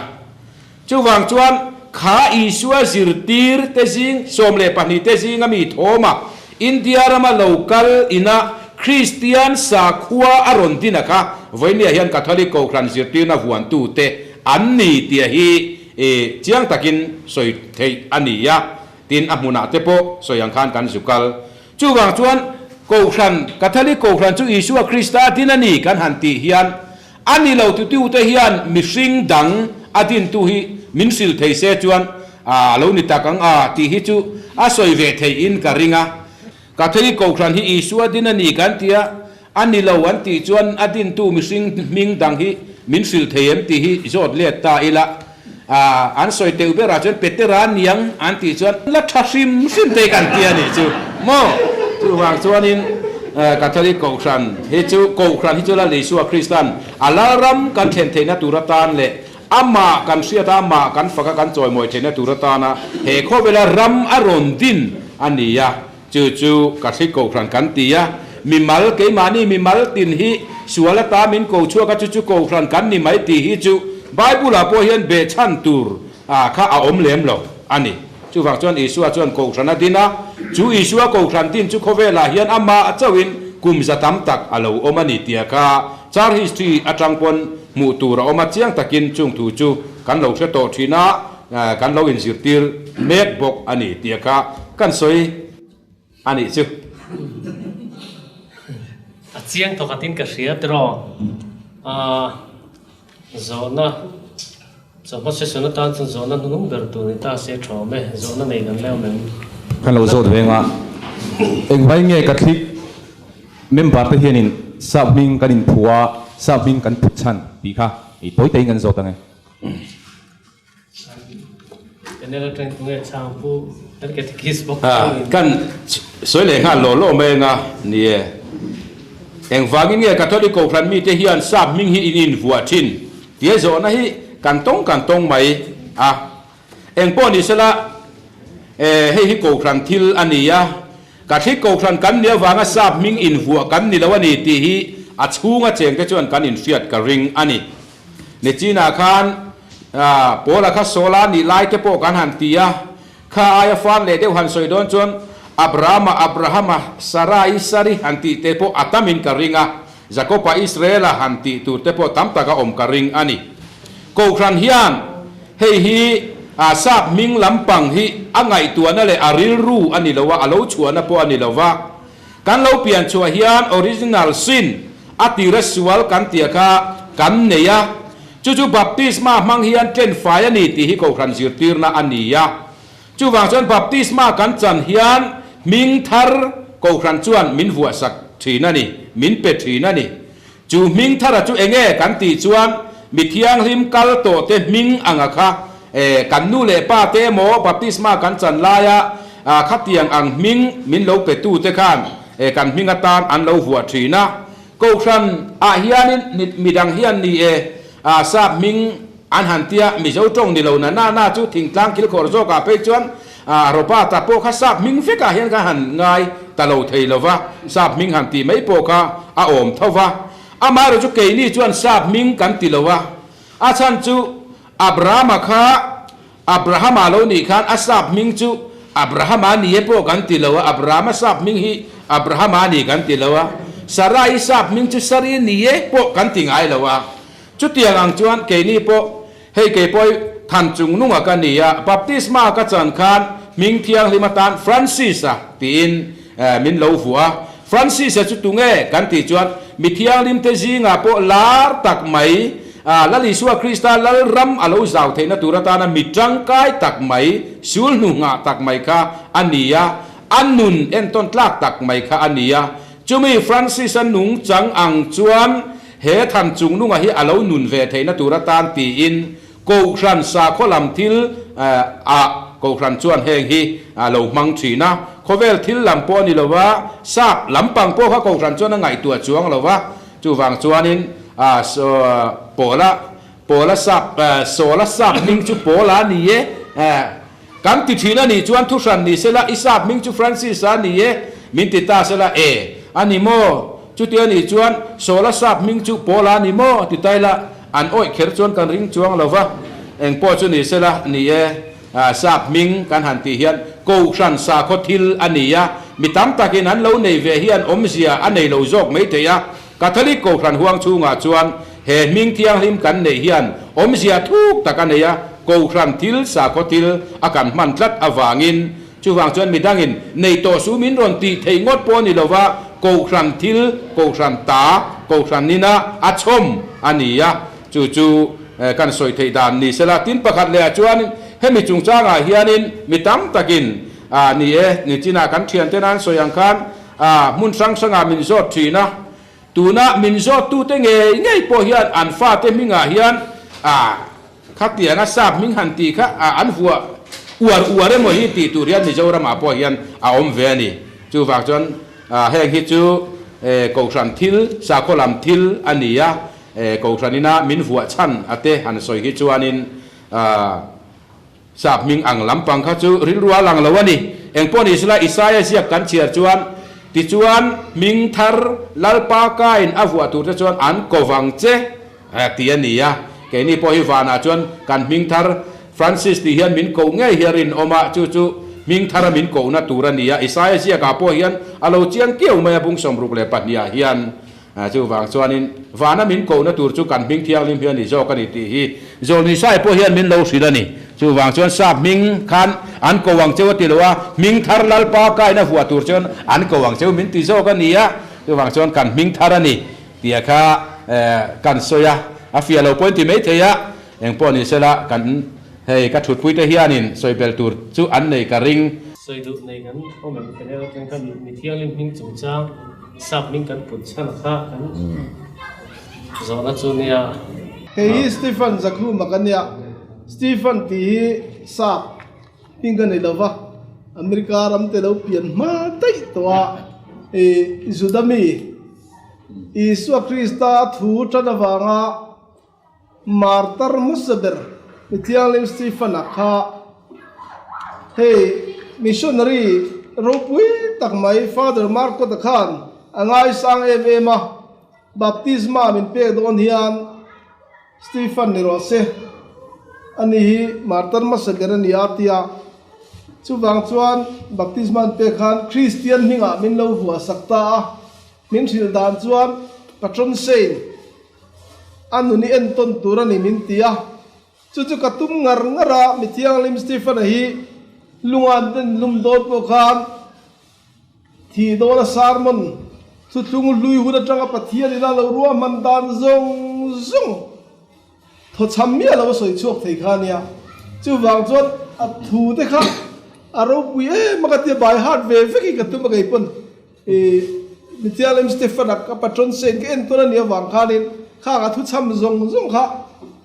Chuvang chuan kha Isua zirtir te zing 12 te zinga mi thawma India rama lo kal ina Kristian sakhua a rawn din a kha vawinia hian Catholic Kohhran zirtirna vuantu te an ni tia hi chiang takin sawi theih a ni a, tin a hmunah te pawh sawi ang khan kan zu kal. Chuvang chuan Kohhran, Catholic Kohhran chu Isua Krista din a ni kan han tih hian. A ni lo titute hian mihring dang a dintu hi min hrilh thei se chuan a lo ni tak ang a tih hi chu a sawi ve theihin ka ring a. Catholic Kohhran hi Isua din a ni kan ti a, a ni lo an tih chuan a dintu mihring hming dang hi min hrilh thei em tih hi zawt let ta ila. An sawi teuh berah chuan Petera niang an tih chuan la tha hrim hrim te kan ti a nih chu maw? Chuvang chuanin Catholic Kohhran hi chu Kohhran hi chu Lal Isua Kristan a Lalram kan thlen theihna tur atan leh amah kan hriat a, amah kan fak a, kan chawimawi theihna tur atana he khawvela ram a rawn din a ni a. Chu chu Catholic Kohhran kan ti a, mimal, keimahni mimal tin hi sual ata min ko chhuak a, chu chu Kohhran kan ni mai tih hi chu Bible-ah pawh hian behchhan tur kha a awm lem lo a ni. Chuvang chuan Isua chuan Kohhran a din a, chu Isua Kohhran din chu khawvelah hian amah chauhin kum za tam tak a lo awm a ni tia kha Church history atang pawn hmuh tur a awm a, chiang takin chung thu chu kan lo hre tawh thin a. Kan lo inzirtir mek bawk a ni tih kha kan sawi a nih chu. A chiang thawkhatin ka hria tiraw? Zawhna, chawhma session atan chuan zawhna hnung ber tur ni ta se tha awm e, zawhna nei kan leu mem. Kan lo zawt veng a, engvai nge Catholic member te hianin sap hming kan inphuah a, sap hming kan put chhan tih kha i tawi tawiin kan zawt ang e. Kan sawi leh nghal law law mai anga ni e. Engvangin nge Catholic Kohhran mite hian sap hming hi in invuah thin tia zawhna hi kan tawng kan tawng mai a. Engpawh ni sela hei hi Kohhran thil a ni a, Catholic Kohhran kan nih avanga sap hming invuah kan ni lo a ni tih hi a chhunga chengte chuan kan inhriat ka ring a ni. Nichinah khan Paula kha Saula nih lai te pawh kan han ti a, kha aia far leh deuh han sawi dawn chuan Abrahama, Abrahama, Sarai, Sari han tih te pawh a tamin ka ring a, Jakoba, Israela han tih tur te pawh tam taka awm ka ring a ni. Kohhran hian hei hi sap hming lampang hi a ngaihtuahna leh a rilru a ni lo a, a lo chhuahna pawh a ni lo va. Kan lo pian chhuah hian original sin a tira sual kan tia kha kan nei a, chu chu baptisma hmang hian ṭen fai a ni tih hi Kohhran zirtirna a ni a. Chuvang chuan baptisma kan chan hian hming thar Kohhran chuan min vuahsak ṭhin a ni, min pe ṭhin a ni. Chu hming thara chu enge kan tih chuan mi thianghlim kal tawhte hming anga kha kan nu leh pa te emaw baptisma kan chan laia khatiang ang hming min lo petute khan kan hming atan an lo vuah thin a. Kohhran ah hianin midang hian ni e sap hming an han tia Mizo tawng ni lo na na na chu thingtlang kilkhawr zawkah phei chuan Robert-a pawh kha sap hming vekah hian ka han ngai ta lo thei lo va, sap hming han tih mai pawh kha a awm tho va. Amaherawh chu keini chuan sap hming kan ti lo a, a chhan chu Abrahama kha Abrahama lo nih khan a sap hming chu Abrahama ni e pawh kan ti lo a, Abrahama sap hming hi Abrahama ni kan ti lo a, Sarai sap hming chu Sari ni e pawh kan ti ngai lo a. Chutiang ang chuan keini pawh hei kei pawh than chung nunga ka ni a, baptisma ka chan khan hming thianghlim atan Francis-a tiin min lo vuah a. Francis-a chu tunge kan tih chuan mi thianghlim te zingah pawh lar tak mai, Lal Isua Krista Lalram a lo zau theihna tur atana mi tangkai tak mai, sul hnu nghah tak mai kha a ni a, a nun entawn tlak tak mai kha a ni a. Chumi Francis-a nungchang ang chuan He than chungnunga hi a lo nun ve theihna tur atan tiin Kohhran sakhaw lam thil ah Kohhran chuan heng hi a lo hmang thin a. Khawvel thil lam pawh a ni lo va, sap lampang pawh kha Kohhran chuan a ngaihtuah chuang lo va. Chuvang chuanin Pawla Pawla sap Sawla sap hming chu Pawla a ni e. Kan ti thin a nih chuan thuhran ni sela, i sap hming chu Francis a ni e, min ti ta sela, e, a ni maw? Chuti a nih chuan Sawla sap hming chu Paula a ni maw? ti ta ila, an awih kher chuan kan ring chuang lo va. Eng pawh chu ni sela, ni e, sap hming kan han tih hian Kohhran sakhaw thil a ni a, mi tam takin an lo nei ve hian awmzia a nei lo zawk mai thei a. Catholic Kohhran huang chhungah chuan he hming thianghlim kan neih hian awmzia thuk tak a nei a, Kohhran thil, sakhaw thil a kan hman tlat avangin. Chuvang chuan midangin nei tawh su min rawn tih theih ngawt pawh a ni lova, Kohhran thil, Kohhran ta Kohhranina a chhawm a ni a, chu chu kan sawi theih dan ni sela. Tin, pakhat lehah chuan hemi chungchangah hianin mi tam takin ni e, nichinah kan thiante nan sawi ang khan hmun hrang hrangah min zawt thin a, tuna min zawttute ngei ngei pawh hian an fate hmingah hian Khatianga sap hming han tih kha an vuah uar uar emaw hi tih tur hian Mizoramah pawh hian a awm ve a ni. Chuvang chuan heng hi chu Kohhran thil, sakhaw lam thil a ni a, Kohhranina min vuah chhan a te han sawi hi chuanin sap hming ang lampang kha chu rilru a lang lo a ni. Engpawh ni sela Isaia ziak kan chhiar chuan tichuan hming thar Lalpa kain a vuah tur te chuan an kovang che. Ti a ni a, keini pawh hi vanah chuan kan hming thar Francis tih hian min koh ngei hi a rinawm a, chu chu hming thara min kohna tur a ni a, Isaia ziakah pawh hian a lo chiang kiau mai a, bung 62 ah hian. Chuvang chuanin vana min kohna tur chu kan hming thianghlim hi a ni zawk a ni tih hi Zawlni Sai pawh hian min lo hrilh a ni. Chuvang chuan sap hming khan an ko ang cheu a ti lo a, hming thar Lalpa kaina vuah tur chuan an ko ang cheu min ti zawk a ni a, chuvang chuan kan hming thar a ni. Tia kha kan sawi a, a fiah lo pawhin ti mai thei a, eng pawh ni sela kan hei ka thutpui te hianin sawi bel tur chu an nei ka ring. Sawi duh nei kan awm em ka leh atang khan mi thianghlim hming chungchang sap hming kan put chhan kha kan zawhna chu nia. Hei hi Stephen Zakhuma ka nia, Stephen tih hi sap hming ka nei lova, America ram te lo pian hma daih tawh a, ih Juda mi. Isua Krista thu tan avanga martar hmasa ber mi thianghlim Stephen-a kha hei missionary ropui tak mai Father Marcot-a khan a ngaisang em em a, baptisma min pek dawn hian Stephen ni rawh se, ani hi martar hmasa ber a ni a tia. Chuvang chuan baptisma an pek khan Kristian hmingah min lo vuahsak ta a. Min hrilh dan chuan patron saint a nun i entawn tur a ni min ti a, chu chu ka tum ngar ngar a, mi thianghlim Stephen-a hi lungan den lum dawn pawh khan thih dawn a sermon thuthlung hlui hun atanga Pathian ina lo ruahman dan zawng zawng Thawchham miah lo a sawi chhuak thei kha ania. Chuvang chuan a thu te kha a ropui em a ka tia by heart ve vek hi ka tum a kei pawn i Mithianghlim Stephen a ka patron saint ka en tawn a nih avang khanin khang a thuchham zawng zawng kha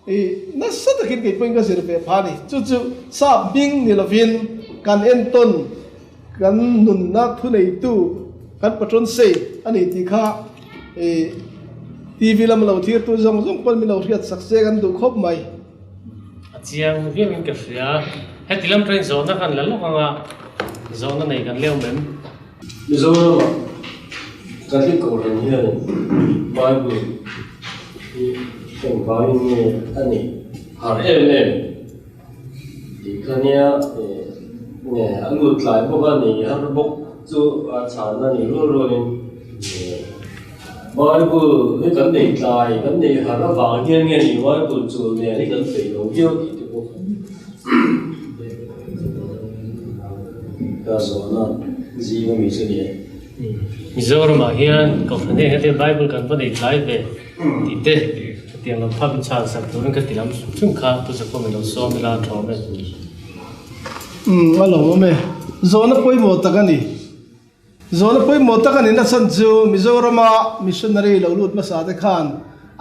i nasa takin kei pawhin ka zir ve pha a ni. Chu chu sap hming ni lovin kan entawn kan nunna thuneitu kan patron saint a ni tih kha I TV lam lo thir tu zawng zawng pawn min lo hriat sak se kan duh khawp mai. A chiang viau in ka hria. Heti lam train zawhna kan la lawk anga zawhna nei kan leu mem. Mizoram ah Catholic Kohhran hian Bible hi engvangin nge a neih har em em tih kha nia nge a lut tlai bawk a nei har bawk chu a chhanna ni rual rualin Bible hi kan nei tlai kan nei har avang hian nge ni Bible chul nen hi kan peih lo viau tih te pawh ka zawhna zing ami chu ni e. Mizoramah hian Kohhran heng hete Bible kan va nei tlai ve tih te hetiang lam phak in chhan sak turin ka ti lam chung kha pu Zakhawm in lo sawm ila a thawm e. Umm a lawmawm e. Zawhna pawimawh tak a ni. Zawhna pawimawh tak a ni nachhan chu Mizorama missionary lo lut hmasa te khan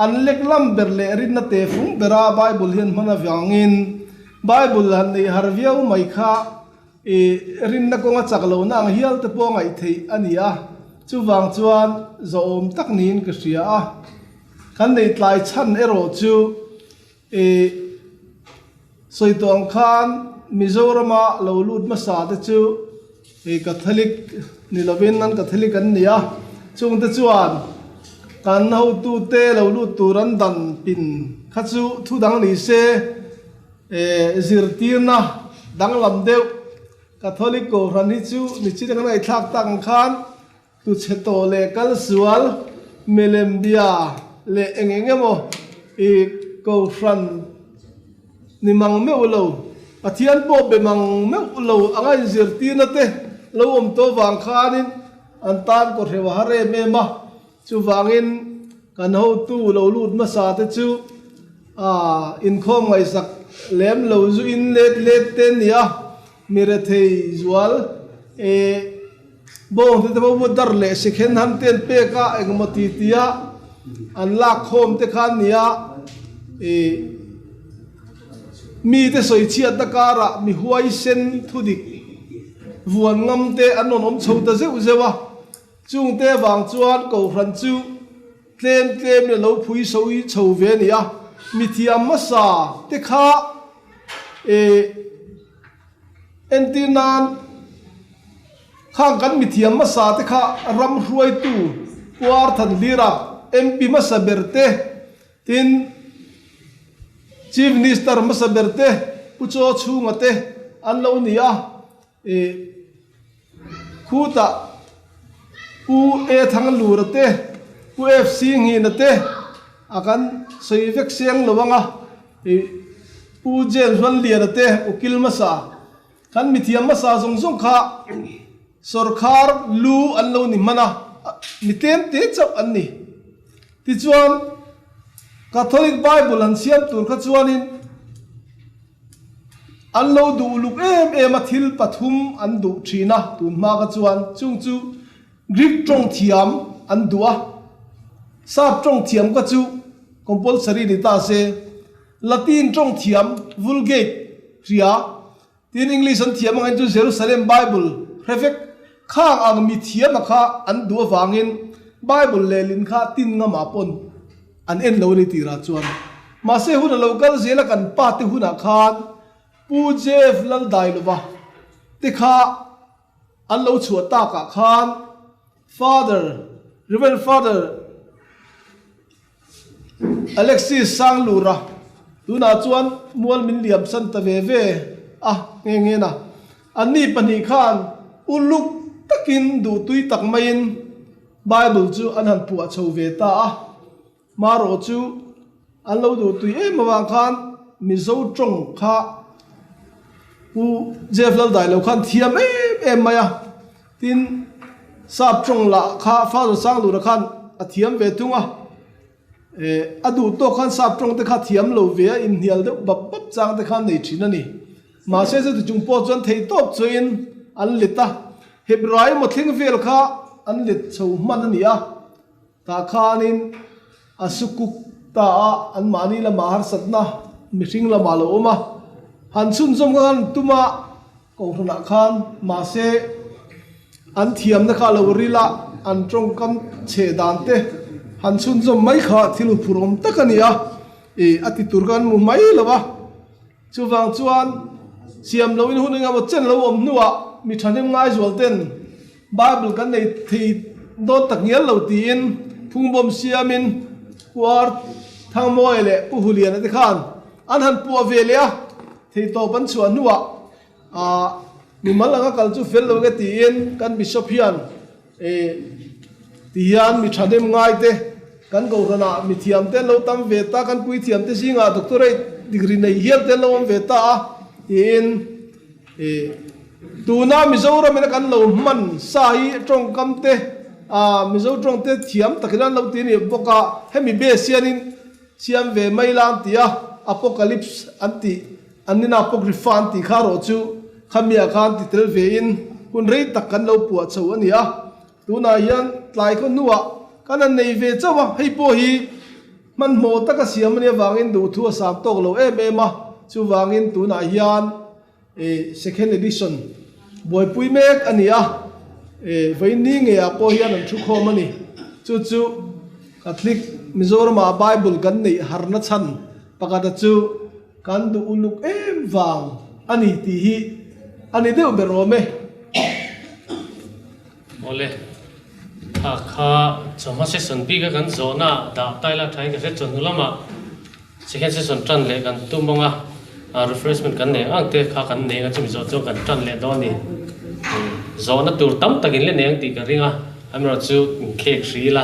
an lek lam ber leh rinna te fung bera Bible hian hman avangin Bible han neih har viau mai kha I rinna kawnga chak lohna ang hial te pawh ngaih theih a ni a, chuvang chuan zawhawm tak niin ka hria a. Kan neih tlai chhan erawh chu i sawi tawh ang khan Mizorama lo lut hmasa te chu i Catholic ni lovin an Catholic an ni a, chungte chuan kan hotute lo lut tur an dan pin kha chu thu dang ni se. Zirtirna danglam deuh Catholic Kohhran hi chu nichin kan ngaihthlak tak ang khan tuchhe tawh leh kalsual milem bia leh eng eng emaw i Kohhran ni mang meuh lo, Pathian pawh be mang meuh lo anga inzirtirna te lo awm tawh vang khanin an tan kawhreu a har em em a, chuvangin. Kan hotu lo lut hmasa te chu inkhawm ngaihsak lem lo zu in let let te a ni a, mi rethei zual bawng te te pawh dar leh second hand te an pek a, engemaw ti tia an lak khawm te kha a ni a, mite sawi chhiatna karah mi huaisen thudik vuan ngam te an rawn awm chho ta zeuh zeuh a. Chungte avang chuan Kohhran chu tlem tlemin a lo phui sawi chho ve a ni a, mithiam hmasa te kha eh entir nan khang kan mithiam hmasa te kha ram hruaitu Puar Thanhlira MP hmasa ber te tin Chief Minister hmasa ber te Pu Chaw Chhunga te an lo ni a. Eh khutah Pu E Thanglura te, Pu FC Nghina te a kan sawi vek seng lo ang a, eh Pu James Vanliana te ukil hmasa, kan mithiam hmasa zawng zawng kha sawrkhar lu an lo ni hman a, mi tlem te chauh an ni. Tichuan Catholic Bible an siam tur kha chuanin, An lo duh luk em em a thil pathum an duh thin a, tun hma kha chuan chung chu Greek tawng thiam an duh a, Sap tawng thiam kha chu compulsory ni ta se, Latin tawng thiam, Vulgate, hria, tin English an thiam angin chu Jerusalem Bible hre vek khang ang mi thiam a kha an duh avangin Bible lehlin kha tin ngamah pawn An en lo a ni tirah chuan. Mahse hun a lo kal zel a kan pa te hunah khan Pu Jeff Laldailova te kha an lo chhuah takah khan Father, Reverend Father Alexis Sanglura tunah chuan mual min liam san ta ve ve a nghe nghe na. Anni pahnih khan uluk takin duhtui tak maiin Bible chu an han puah chho ve ta a, marawh chu an lo duh tui em avang khan Mizo tawng kha Pu Jeff Laldailo khan thiam em em mai a, tin Sap tawng lah kha Father Sanglura khan a thiam ve thung a, eh a duh tawk khan Sap tawng te kha thiam lo ve a, inhnial deuh bap bap chang te khan nei thin a ni. Mahse chuti chung pawh chuan theihtawp chuin an let a, Hebrai emaw thleng vel kha an let chho hman a ni a, tah khanin a sukuk ta a, anmahni lamah harsatna mihring lamah lo awm a, han chhunzawm kha khan tum a, kohhranah khan mahse an thiamna kha a lo ril a, an tawngkam chhe dan te han chhunzawm mai kha thil huphurhawm tak a ni a, ih a ti tur kha an hmu mai lo a. Chuvang chuan siam loin hun engemaw chen lo awm hnuah mi thahnem ngaizual ten Bible kan nei thei dawn tak ngial lo tiin phungbawm siamin Pu Ar Thangmawia leh Pu Huliana te khan an han puah ve leh a, theitawp an chhuah hnuah ah mimal anga kal chu fel lo nge tiin kan Bishop hian Ti hian mi thahnem ngaite kan kohhranah mi thiamte an lo tam ve ta, kan puithiamte zingah doctorate degree nei hial te an lo awm ve ta a tiin tuna Mizoram ina kan lo hman sa hi tawngkam te Mizo tawng te thiam takin an lo ti a ni bawk a, hemi base hianin siam ve mai la an ti a, apocalypse an tih An nina Apocrypha an tih kha erawh chu khamiah khan ti tel vein hun rei tak kan lo puah chho a ni a. Tunah hian tlai khaw hnuah kan han nei ve chauh a, hei pawh hi hmanhmawh taka siam a nih avangin duhthu a sang tawk lo em em a, chuvangin tunah hian second edition buaipui mek a ni a, vawiin ngeiah pawh hian an thu khawm a ni. Chu chu Catholic Mizoramah Bible kan neih harna chhan pakhat chu Kan duh uluk em vang a ni tih hi a ni deuh ber awm e. Awle, kha kha chawhma session bik a kan zawhna dah tai la thain ka hre chawhnu lamah second session tan leh kan tum ang a, refreshment kan nei ang te kha kan nei ang a chumi zawh chuan kan tan leh dawn a ni. Zawhna tur tam takin le nei ang tih ka ring a, amaherawhchu inkhek hri ila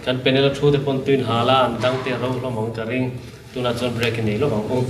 kan panel a thu te pawn tuin hal a an dang te ro hlawm ang ka ring. Tunah chuan break i nei lawk ang u.